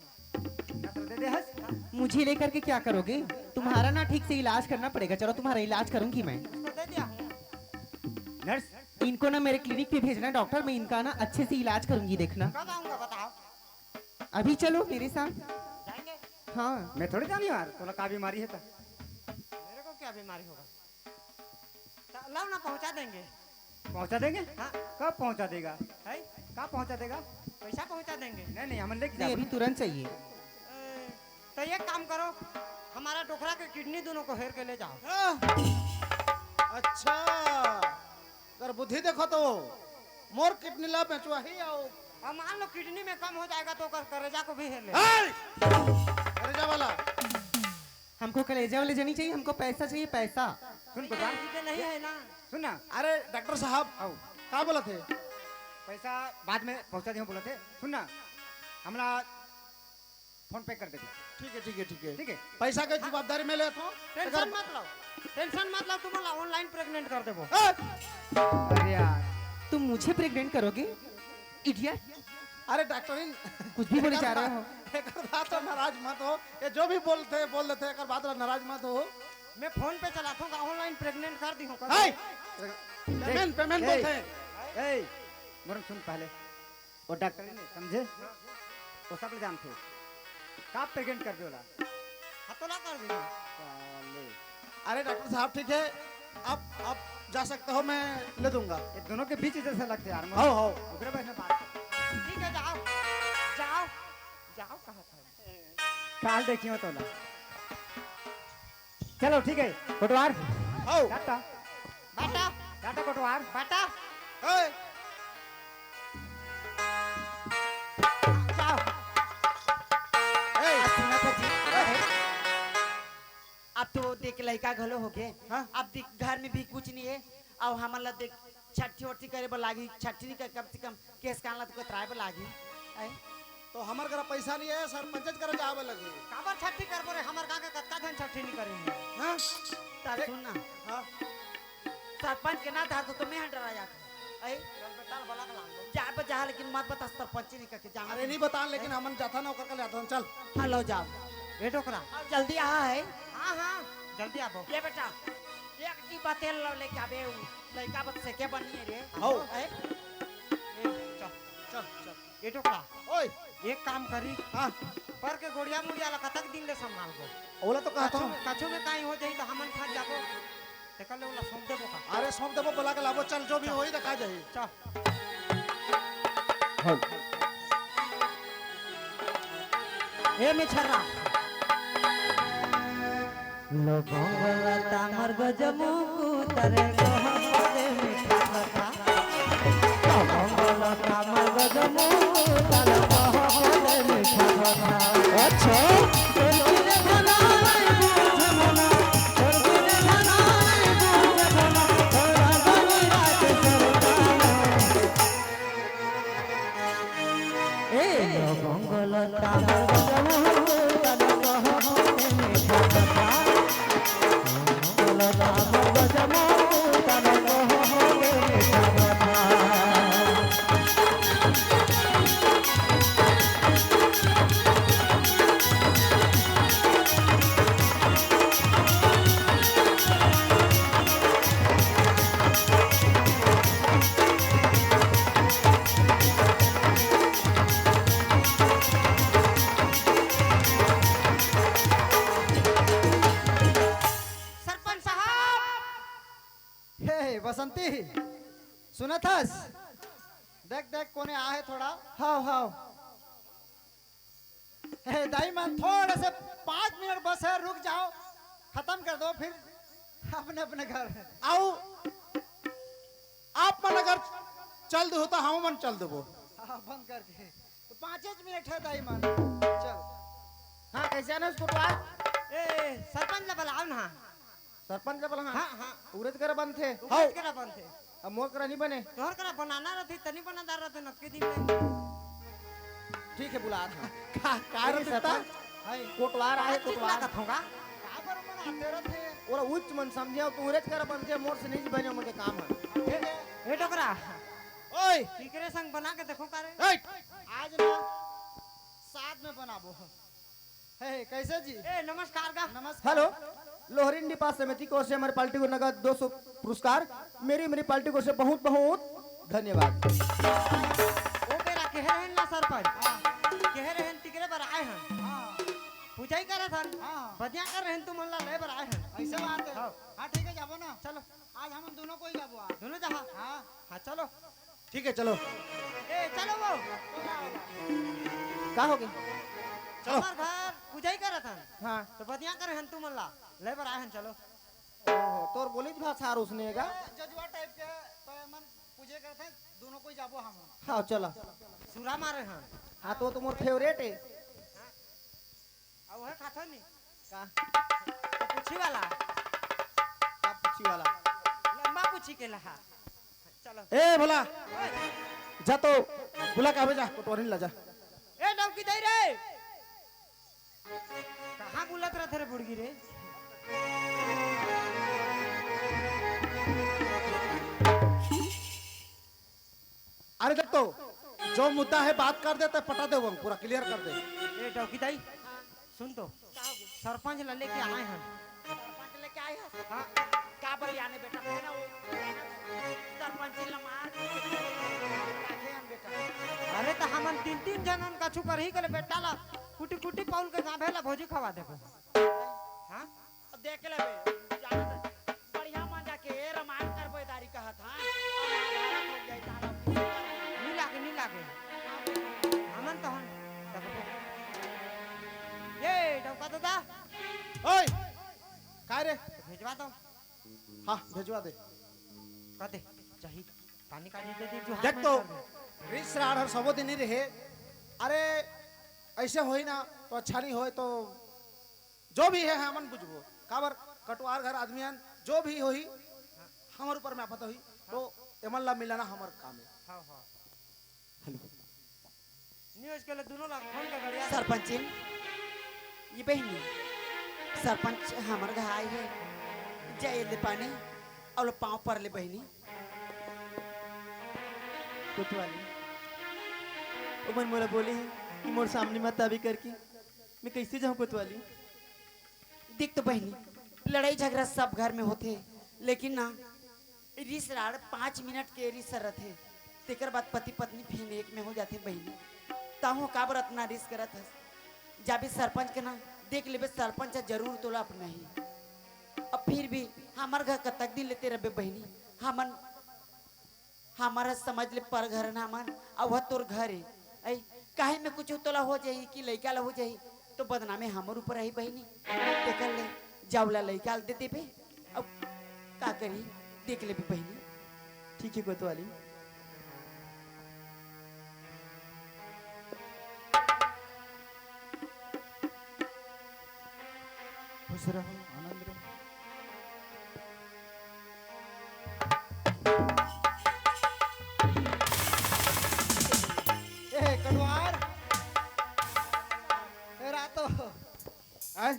नस ला दे दे हस? मुझे लेकर के क्या करोगे? तुम्हारा ना ठीक से इलाज करना पड़ेगा। चलो, तुम्हारा इलाज करूंगी मैं। उसको दे दिया हूँ। नर्स। इनको ना मेरे क्लिनिक पे भेजना डॉक्टर, मैं इनका ना अच्छे से इलाज करूंगी, देखना। कब आऊंगा बताओ? अभी चलो मेरे साथ। जाएंगे। हाँ। मैं थोड़ी जानी यार, तोला का बीमारी हे त? मेरे को क्या बीमारी होगा? त-, लाओ ना, पहुंचा देंगे। पहुंचा देंगे? हाँ। कब पहुंचा देगा? है? कब पहुंचा देगा? पैसा पहुंचा देंगे। नहीं, नहीं, हमन लेके नहीं, जाबो। अभी तुरंत चाहिए। ए, तो एक काम करो, हमारा डोकरा के किडनी दोनों को हेर के ले जाओ। हाँ। अच्छा, कर बुद्धि देखो तो, मोर किडनी ला बेचवाही आओ। अब मान लो किडनी में कम हो जाएगा तो कर, करेजा को भी हेर ले। ए! करेजा वाला। हमको कलेजा वाले जनी चाहिए, हमको पैसा चाहिए, पैसा। सुन कोटवार। ये नहीं है ना। सुन ना। अरे डॉक्टर साहब, आओ। का बोलत हे? पैसा बाद में पहुंचा दे, बोलत हे। सुन ना, हमला फोन पे कर दे। ठीक है, ठीक है, ठीक है। ठीक है। पैसा के जवाबदारी मैं लेत हूँ। टेंशन मत लो, टेंशन मत लो, तुम्हारा ऑनलाइन प्रेग्नेंट कर देबो। ए! अरे यार। तुम मुझे प्रेग्नेंट करोगे? इडियट। अरे डॉक्टरिन, कुछ भी बोले जा रहे हो। एकर बात ला नाराज मत हो, ये जो भी बोलते हैं, बोल देते हैं, एकर बात ला नाराज मत हो। मैं फोन पे चलाता हूँ, ऑनलाइन प्रेग्नेंट कर दी हूँ, कर हाय। दी। पेमेंट, पेमेंट ए, बोलते हैं। ए, मोर सुन पहले, वो डॉक्टरिन हे, समझे? वो सब ले जानथे। का प्रेग्नेंट कर दे ओला? हाँ, तो ना कर दी। साले। अरे डॉक्टर साहब, ठीक है, आप, आप जा सकते हो, मैं ले दूंगा। ये दोनों के बीच जैसे लगते यार, हो, हो। ओकरे बाद में बात कर। ठीक है, जाओ, जाओ, जाओ, कहा था। काल देखियो तोला। चलो, ठीक है, कोटवार। हो। टाटा। बाटा। टाटा, कोटवार। बाटा। ए। जाओ। ए। आ, सुना तो जी। ए। अब तो देख लइका घलो हो गे। हाँ। अब देख घर में भी कुछ नहीं है। अब हमन ला देख छट्ठी वट्ठी करे बर लागी, छट्ठी नहीं कर, कम से कम केस कान ला तो कतराए बर लागी। आए? तो हमर करा पैसा नहीं है, सरपंच करा जावे लगी। काबर छट्ठी करबो रे, हमर गाँव के कतका झन छट्ठी नहीं करे हैं। हाँ? ता देख। सुन ना। हाँ। सरपंच के ना धार तो मैं डरा जात हूँ। आए? चल बे, चल बला के लान दो। जा बे, जा, लेकिन मत बता सरपंच नहीं करके जाना। अरे नहीं बता, लेकिन हमन जाता ना ओकर कल जाता, चल। हेलो, जाओ। ए डोकरा। अब जल्दी आ है। हाँ, हाँ, जल्दी आबो। ये बेटा, एक डिब्बा तेल लो लेके आबे, उ लइका बस सेके बनी है रे। हो। ए? ए, चल। चल, चल। ए डोकरा। ओए। एक काम करी। हाँ। पर के गोड़िया मुड़िया ला कतक दिन ले संभालबो? ओला तो कहता कछु हूँ। में, कछु में काई हो जाई तो हमन फंस जाबो। तेकर ले ओला सौंप देबो का? अरे सौंप देबो, बोला के लाबो, चल जो भी होई देखा जाई। चल। हाँ। ए में छर्रा। लोगों बोला तामर गजमुकुतर कह दे मीठा कथा। लोगों बोला तामर गजमुकुतर कह दे मीठा कथा। अच्छा। सरपंच साहब। हे बसंती, सुनत हस? देख देख कोने आहे थोड़ा। हाव हाव। हे दाई मन, थोड़ा से पाँच मिनट बस है, रुक जाओ, खत्म कर दो, फिर अपने अपने घर। आओ। आप मन अगर चल देहू त हम मन चल देबो। हाँ, बंद करके। तो पाँचे मिनट है दाई मन। चल। हाँ, कैसे आना उसको बात? ए, सरपंच ला बुलाओ ना। सरपंच ला बुलाओ? हाँ, हाँ। उरेज करा बनथे। उरेज करा बनथे। अब मोर करा नहीं बने। तोहर करा बनाना रहती, तनी बनादार रहते नतके दिन में। ठीक है, बुला था। का, का अरे रहता? सरपंच, हाय। कोटवार आए, बातचीत कोटवार। लागत होगा। काबर मन आते रहते? ओला उच्च मन समझे, तू उरेज करा बनथे, मोर से नहीं बने, मुझे काम है। ए, ए डोकरा। ओए। इकरे संग बना के देखो का रे। ए। आज ना साथ में बनाबो। हे, कैसे जी? ए, नमस्कार गा। नमस्कार। हेलो, लोहरी डिपा समिति की ओर से हमारी पार्टी को नगद दो सौ पुरस्कार। मेरी, मेरी पार्टी की ओर से बहुत, बहुत धन्यवाद। ओ बेरा कहे रहन ना सरपंच। हाँ। कहे रहन तिकरे बर आए हन। हाँ। पूजा ही करत हन। हाँ। बदिया कर रहन तुमन ला ले बर आए हन। ऐसे बात है। हाँ। हाँ, ठीक है, जाबो ना। चलो। आज हम दोनों कोई जाबो आज। दोनों जहाँ? हाँ। हाँ, चलो। ठीक है, चलो। ए, चलो वो। का हो गया? चलो। हमार घर पूजा ही करत हन। हाँ। तो बदिया कर हन तुमन ला। ले बर आए हन, चलो। ओहो, तोर बोली भाषा उसने का? जजुआ टाइप के, तो मन पूजे करत हन, दोनों कोई जाबो हम। हाँ, चला। सुरा मारे हन। हाँ, तो तुम्हार फेवरेट है। हाँ। अब वह खाथो नहीं। का? तो पूछी वाला। का पूछी वाला? लंबा पूछी के लहा। चलो। ए भोला, ओए। जा तो बुला के आबे जा, कोटवारी ला जा। ए डौकी दई रे। कहाँ बुलत रहत रे बुड़गी रे? अरे देख तो, जो मुद्दा है बात कर दे, तो पटा दे वो पूरा क्लियर कर दे। ए डौकी दाई, सुन तो, का हो गया? सरपंच ला लेके आए हन। सरपंच लेके आए हस? हाँ। का बर आने बेटा, मैं ना वो, सरपंच ला मार के रखे हन बेटा। अरे त हमन तीन तीन जनन कछु करही कले बेटा ला कुटी कुटी पौल के गाँव भेला भोजी खवा देबो। हाँ? अब देख लेबे, जानत बढ़िया मन जाके ए रामायण करबे दारी कहत, हाँ? अब महाभारत हो जाई, तारा की। नी लागे, नी लागे। हमन तो हन। देखो। ये डौका दादा। ओए! काय रे? भेजवा दो। हाँ, भेजवा दे। कह दे, चाही। पानी का दे दे, जो हाथ देख में तो, कर दे। रिस राड़ हर सबो दिन ही रहे। अरे, ऐसे होई ना, तो अच्छा नहीं होए, तो जो भी है, हमन बुझबो। काबर कटवार घर आदमी हन, जो भी होही, हमर ऊपर में आफत होही, तो एमन ला मिलाना हमर काम है। हाँ, हाँ। हेलो। न्यूज के लिए दोनों ला फोन का गड़िया। सरपंचिन, ये बहिनी, सरपंच हमर घर आए हे, जाए ले पानी, अउ पाँव पर ले बहिनी। कोतवाली, ओमन मोला बोले हे कि मोर सामने मत आबे करके। मैं कैसे जाऊं कोतवाली? देख तो बहिनी, लड़ाई झगड़ा सब घर में होथे, लेकिन ना, रिस राड़ पाँच मिनट के रिस रथे, तेकर बाद पति पत्नी फिर एक में हो जाथे बहिनी। ताहू काबर अतना रिस करत हस? जाबे सरपंच के ना, देख लेबे सरपंच ह जरूर तोला अपनाही। अब फिर भी हमर घर कतक दिन लेते रहबे बहिनी, हमन हमर समझ ले पर घर ना मन, अउ वह तोर घर हे। ऐ, काहे में कुछ तोला हो जाही कि लइका ला हो जाही, तो बदनामी हमर ऊपर आही बहिनी। तेकर ले, जावला लइका ला दे देबे, अब का करी, देख लेबे बहिनी। ठीक है कोतवाली। खुश रहो, आनंद रहो। ए, कटवार। ए, रातो। आय?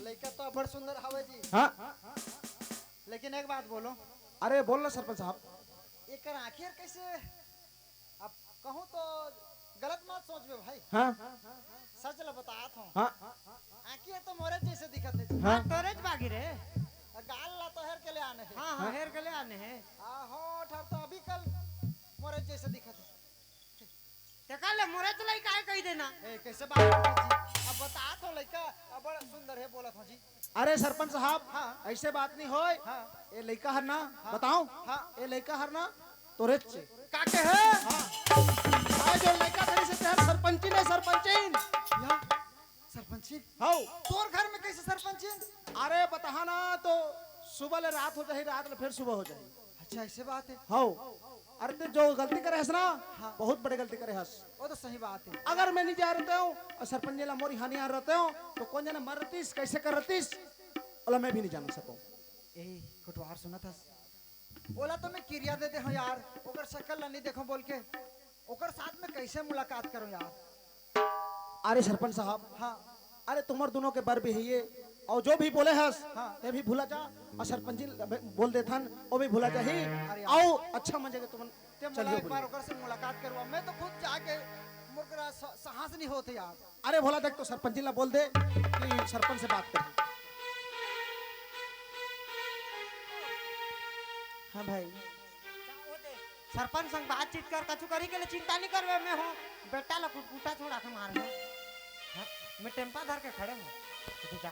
लइका तो बड़ सुंदर हवे जी। हाँ। लेकिन एक बात बोलो। अरे, बोल ना सरपंच साहब। एकर आँखी हर कैसे अब कहूँ तो गलत मत सोचबे भाई। हाँ। सच ल बतात हूँ। हाँ। आँखी ह तो मोरे जैसे दिखत हे जी। हाँ। हाँ, तोरेच बागी रे। गाल ला तो हेर के ले आने हे। हाँ, हाँ, हाँ। हेर के ले आने हे। आ होठ हर तो अभी कल मोरे जैसे दिखत हे। ते कल मोरे तो लइका हे कही देना। ए, कैसे बात करत जी? अब बतात हूँ लइका, अब बड़ा सुंदर हे बोलत हूँ जी। अरे सरपंच साहब, हाँ। ऐसे बात नहीं होय। हाँ। ए लइका हर ना, हाँ। बताओ। हाँ। ए लइका हर ना, तोरेच हे। का कहे? हाँ। आय जो लइका धरे से तेहर सरपंचिन हे, सरपंचिन। या, सरपंचिन? हौ। तोर घर में कैसे सरपंचिन? अरे बताहा ना तो सुबह ले रात हो जाही, रात ले फिर सुबह हो जाही। अच्छा, ऐसे बात है। हव। अरे, तैं जो गलती करे हस ना, हाँ। बहुत बड़े गलती करे हस। वो तो सही बात है। अगर मैं नहीं जाय रहतेंव अउ सरपंच जी ला मोर इहाँ नहीं आय रहतेंव, तो कोन जाने मर रहतिस, कैसे कर रहतिस, ओला मैं भी नहीं जान सकंव। ए, कोटवार सुनत हस? ओला तो मैं किरिया दे दे हंव यार, ओकर शकल ला नहीं देखंव बोल के, ओकर साथ में कैसे मुलाकात करंव यार? अरे सरपंच साहब, हाँ। अरे तुम्हर दूनों के बर भी हे ये, अउ जो भी बोले हस, हाँ। तैं भी भुला जा, अउ सरपंच जी ल बोल देथन, वो भी भुला जाही, अरे यार। अउ अच्छा मजा के तुमन तैं मोला चलियो एक बार बोलिए। ओकर से मुलाकात करवा, मैं तो खुद जाके मोर करा स-, साहस नहीं होत हे यार। अरे भोला, देख तो सरपंच जी ला बोल दे कि सरपंच से बात कर। हाँ भाई। सरपंच संग बातचीत कर, कछु करी के लिए चिंता नहीं करवे, मैं हूँ। बेटा ला कुटकुटा छोड़ा के मार हूँ। हाँ, मैं टेम्पा धर के खड़े हूँ। तू जा।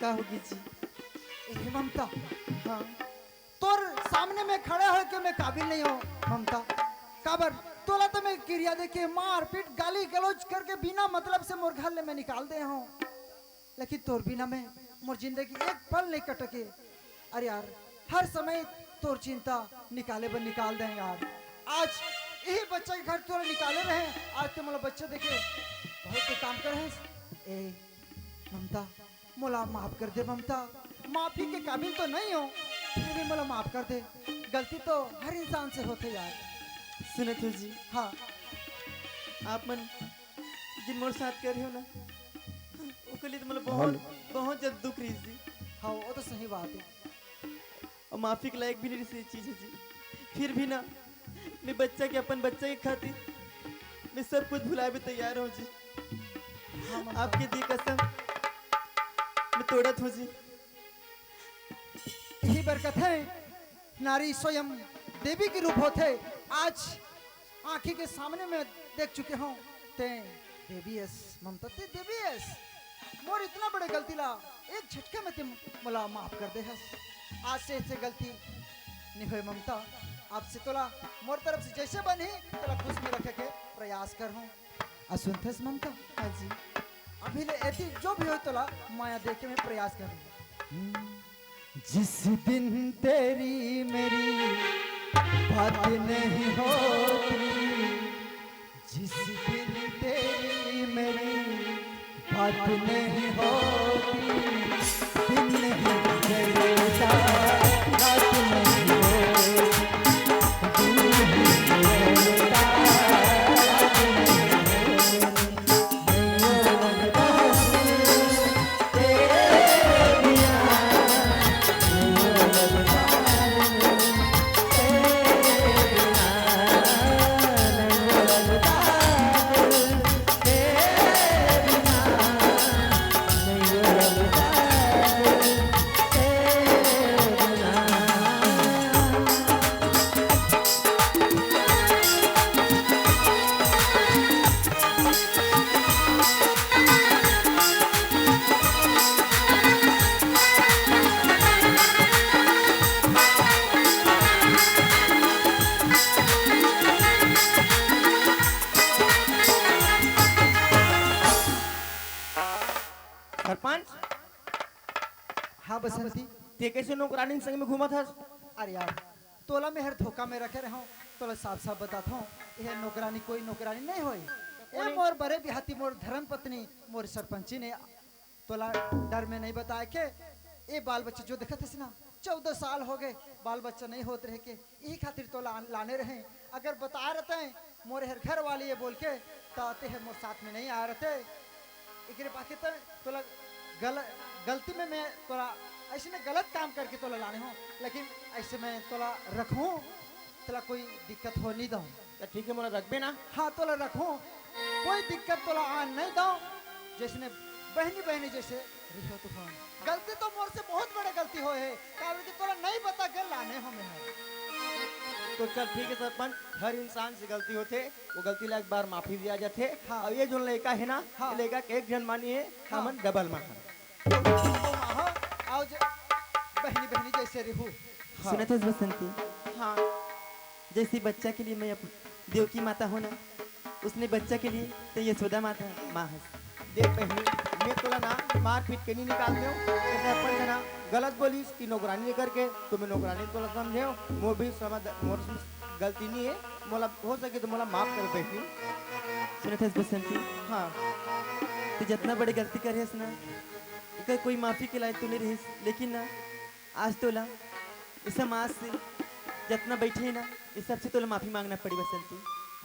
का होगे जी? ए ममता, हाँ। तोर सामने में खड़े होय के मैं काबिल नहीं हंव ममता। काबर? तोला तो मैं किरिया दे के मारपीट, गाली गलौज करके बिना मतलब से मोर घर ले मैं निकाल दे हंव। लेकिन तोर बिना में मोर जिंदगी एक पल नहीं कटके। अरे यार, हर समय तोर चिंता निकाले बर निकाल दे हंव यार। आज यही बच्चा के घर तोला निकाले रहेंव, आज तैं मोला बच्चा देके बहुत तो काम करे हस। ए ममता, मोला माफ कर दे ममता, माफी के काबिल तो नहीं हंव, फिर भी मोला माफ कर दे। गलती तो हर इंसान से होथे यार। सुनत हो जी? हाँ। आप मन जिन मोर साथ करे हो ना, ओकर लिए तो मोला बहुत, बहुत ज्यादा दुख रहिस जी। हाँ, वो तो सही बात है। अउ माफी के लायक भी नहीं रहिस ये चीज हे जी। फिर भी ना, मैं बच्चा के, अपन बच्चा के खातिर मैं सब कुछ भुलाए बर तैयार हंव जी। हाँ, ममता। आपके दिए कसम मैं तोड़त हंव जी। यही बर कथे, नारी स्वयं देवी के रूप होथे। आज आंखी के सामने में देख चुके हंव, तैं देवी अस ममता, तैं देवी अस। मोर इतना बड़े गलती ला एक झटके में तैं मोला माफ कर दे हस। आज से ऐसे गलती नहीं होय ममता। अब से तोला मोर तरफ से जैसे बनही, तोला खुश में रखे के प्रयास करहूँ। अउ सुनथस ममता? हाँ जी। अभी ले एती जो भी होय तोला मया देके मैं प्रयास करहूँ। जिस दिन तेरी मेरी बात नहीं होती, जिस दिन तेरी मेरी बात नहीं होती, दिन नहीं गुजरता, रात नहीं होती, दिन नहीं गुजरता, रात नहीं होती। सरपंच। हाँ बसंती। ते कैसे नौकरानी संग में घूमत हस? अरे यार, तोला मैं हर धोखा में रखे रहूं, तोला साफ साफ बताता हूँ, यह नौकरानी कोई नौकरानी नहीं होई। ये मोर बड़े बिहाती, मोर धर्म पत्नी, मोर सरपंची ने तोला डर में नहीं बताए के। ये बाल बच्चा जो देखत हस ना, चौदह साल हो गए, बाल बच्चा नहीं होत रहे के, यही खातिर तोला लाने रहे। अगर बता रहते हैं मोर हर घर वाली ये बोल के, तो आते हैं मोर साथ में नहीं आ रहते। एकरे बाकी तो तोला गल-, गलती में मैं तोला ऐसे में गलत काम करके तोला लाने हूँ, लेकिन ऐसे में तोला रखूँ, तोला कोई दिक्कत हो नहीं दऊँ। तो ठीक है, मोला रखबे ना? हाँ, तोला रखूँ, कोई दिक्कत तोला आ नहीं दऊँ। जैसे बहनी बहनी जैसे रिहो तूफान। गलती तो मोर से बहुत बड़े गलती होए है, कारण कि तोला नहीं पता के लाने हो मैं। तो चल ठीक है सरपंच, हर इंसान से गलती होथे, वो गलती ला एक बार माफी दिया जाथे। हाँ। और ये जो लड़का है ना, हाँ। ये लड़का के एक झन मानी है, हाँ। हमन डबल मानी। तो माँ हो, आओ जे बहनी बहनी जैसे रहू। हाँ। सुनत हस बसंती? हाँ। जैसे बच्चा के लिए मैं अप-, देवकी माता हूँ ना, उसने बच्चा के लिए तो यशोदा माता माँ हस। देख बहनी, मैं तोला ना मारपीट के नहीं निकाल देव, जैसे अपन जना गलत बोल कि नौकरानी करके तुम्हें नौकरानी तोला समझे हो, मोर भी समझ, मोर गलती नहीं है, मोला हो सके तो मोला माफ कर बहिनी। सुनत हस बसंती? हाँ। तू जितना बड़े गलती करे हस ना, एकर कोई माफी के लायक तो नहीं रहिस, लेकिन ना आज तोला इस समाज से जितना बैठे ना, ये सबसे तोला माफी मांगना पड़ी बसंती।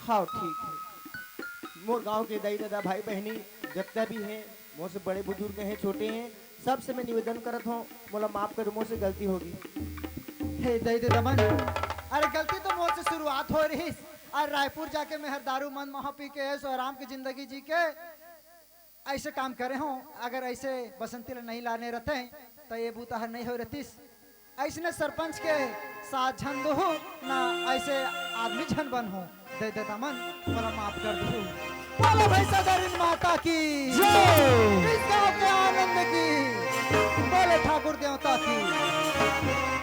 हाँ, ठीक है। मोर गांव के दाई ददा, भाई बहनी, जितना भी है, मोर से बड़े बुजुर्ग हैं, छोटे हैं, सबसे मैं निवेदन करत हूँ, मोला माफ करो, मोर से गलती होगी। हे दई दे दमन, अरे गलती तो मोर से शुरुआत हो रहिस। अरे रायपुर जाके मैं हर दारू मन महा पी के ऐश और आराम की जिंदगी जी के ऐसे काम करे हूँ। अगर ऐसे बसंती ला नहीं लाने रहते तो ये बूता हर नहीं हो रहतीस। ऐसने सरपंच के साथ झन दुहू ना, ऐसे आदमी झन बनहू। दे दे दमन, मोला माफ कर दुहू। बोलो भैंसाधरिन माता की जय। इस गांव के आनंद की। बोले ठाकुर देवता की।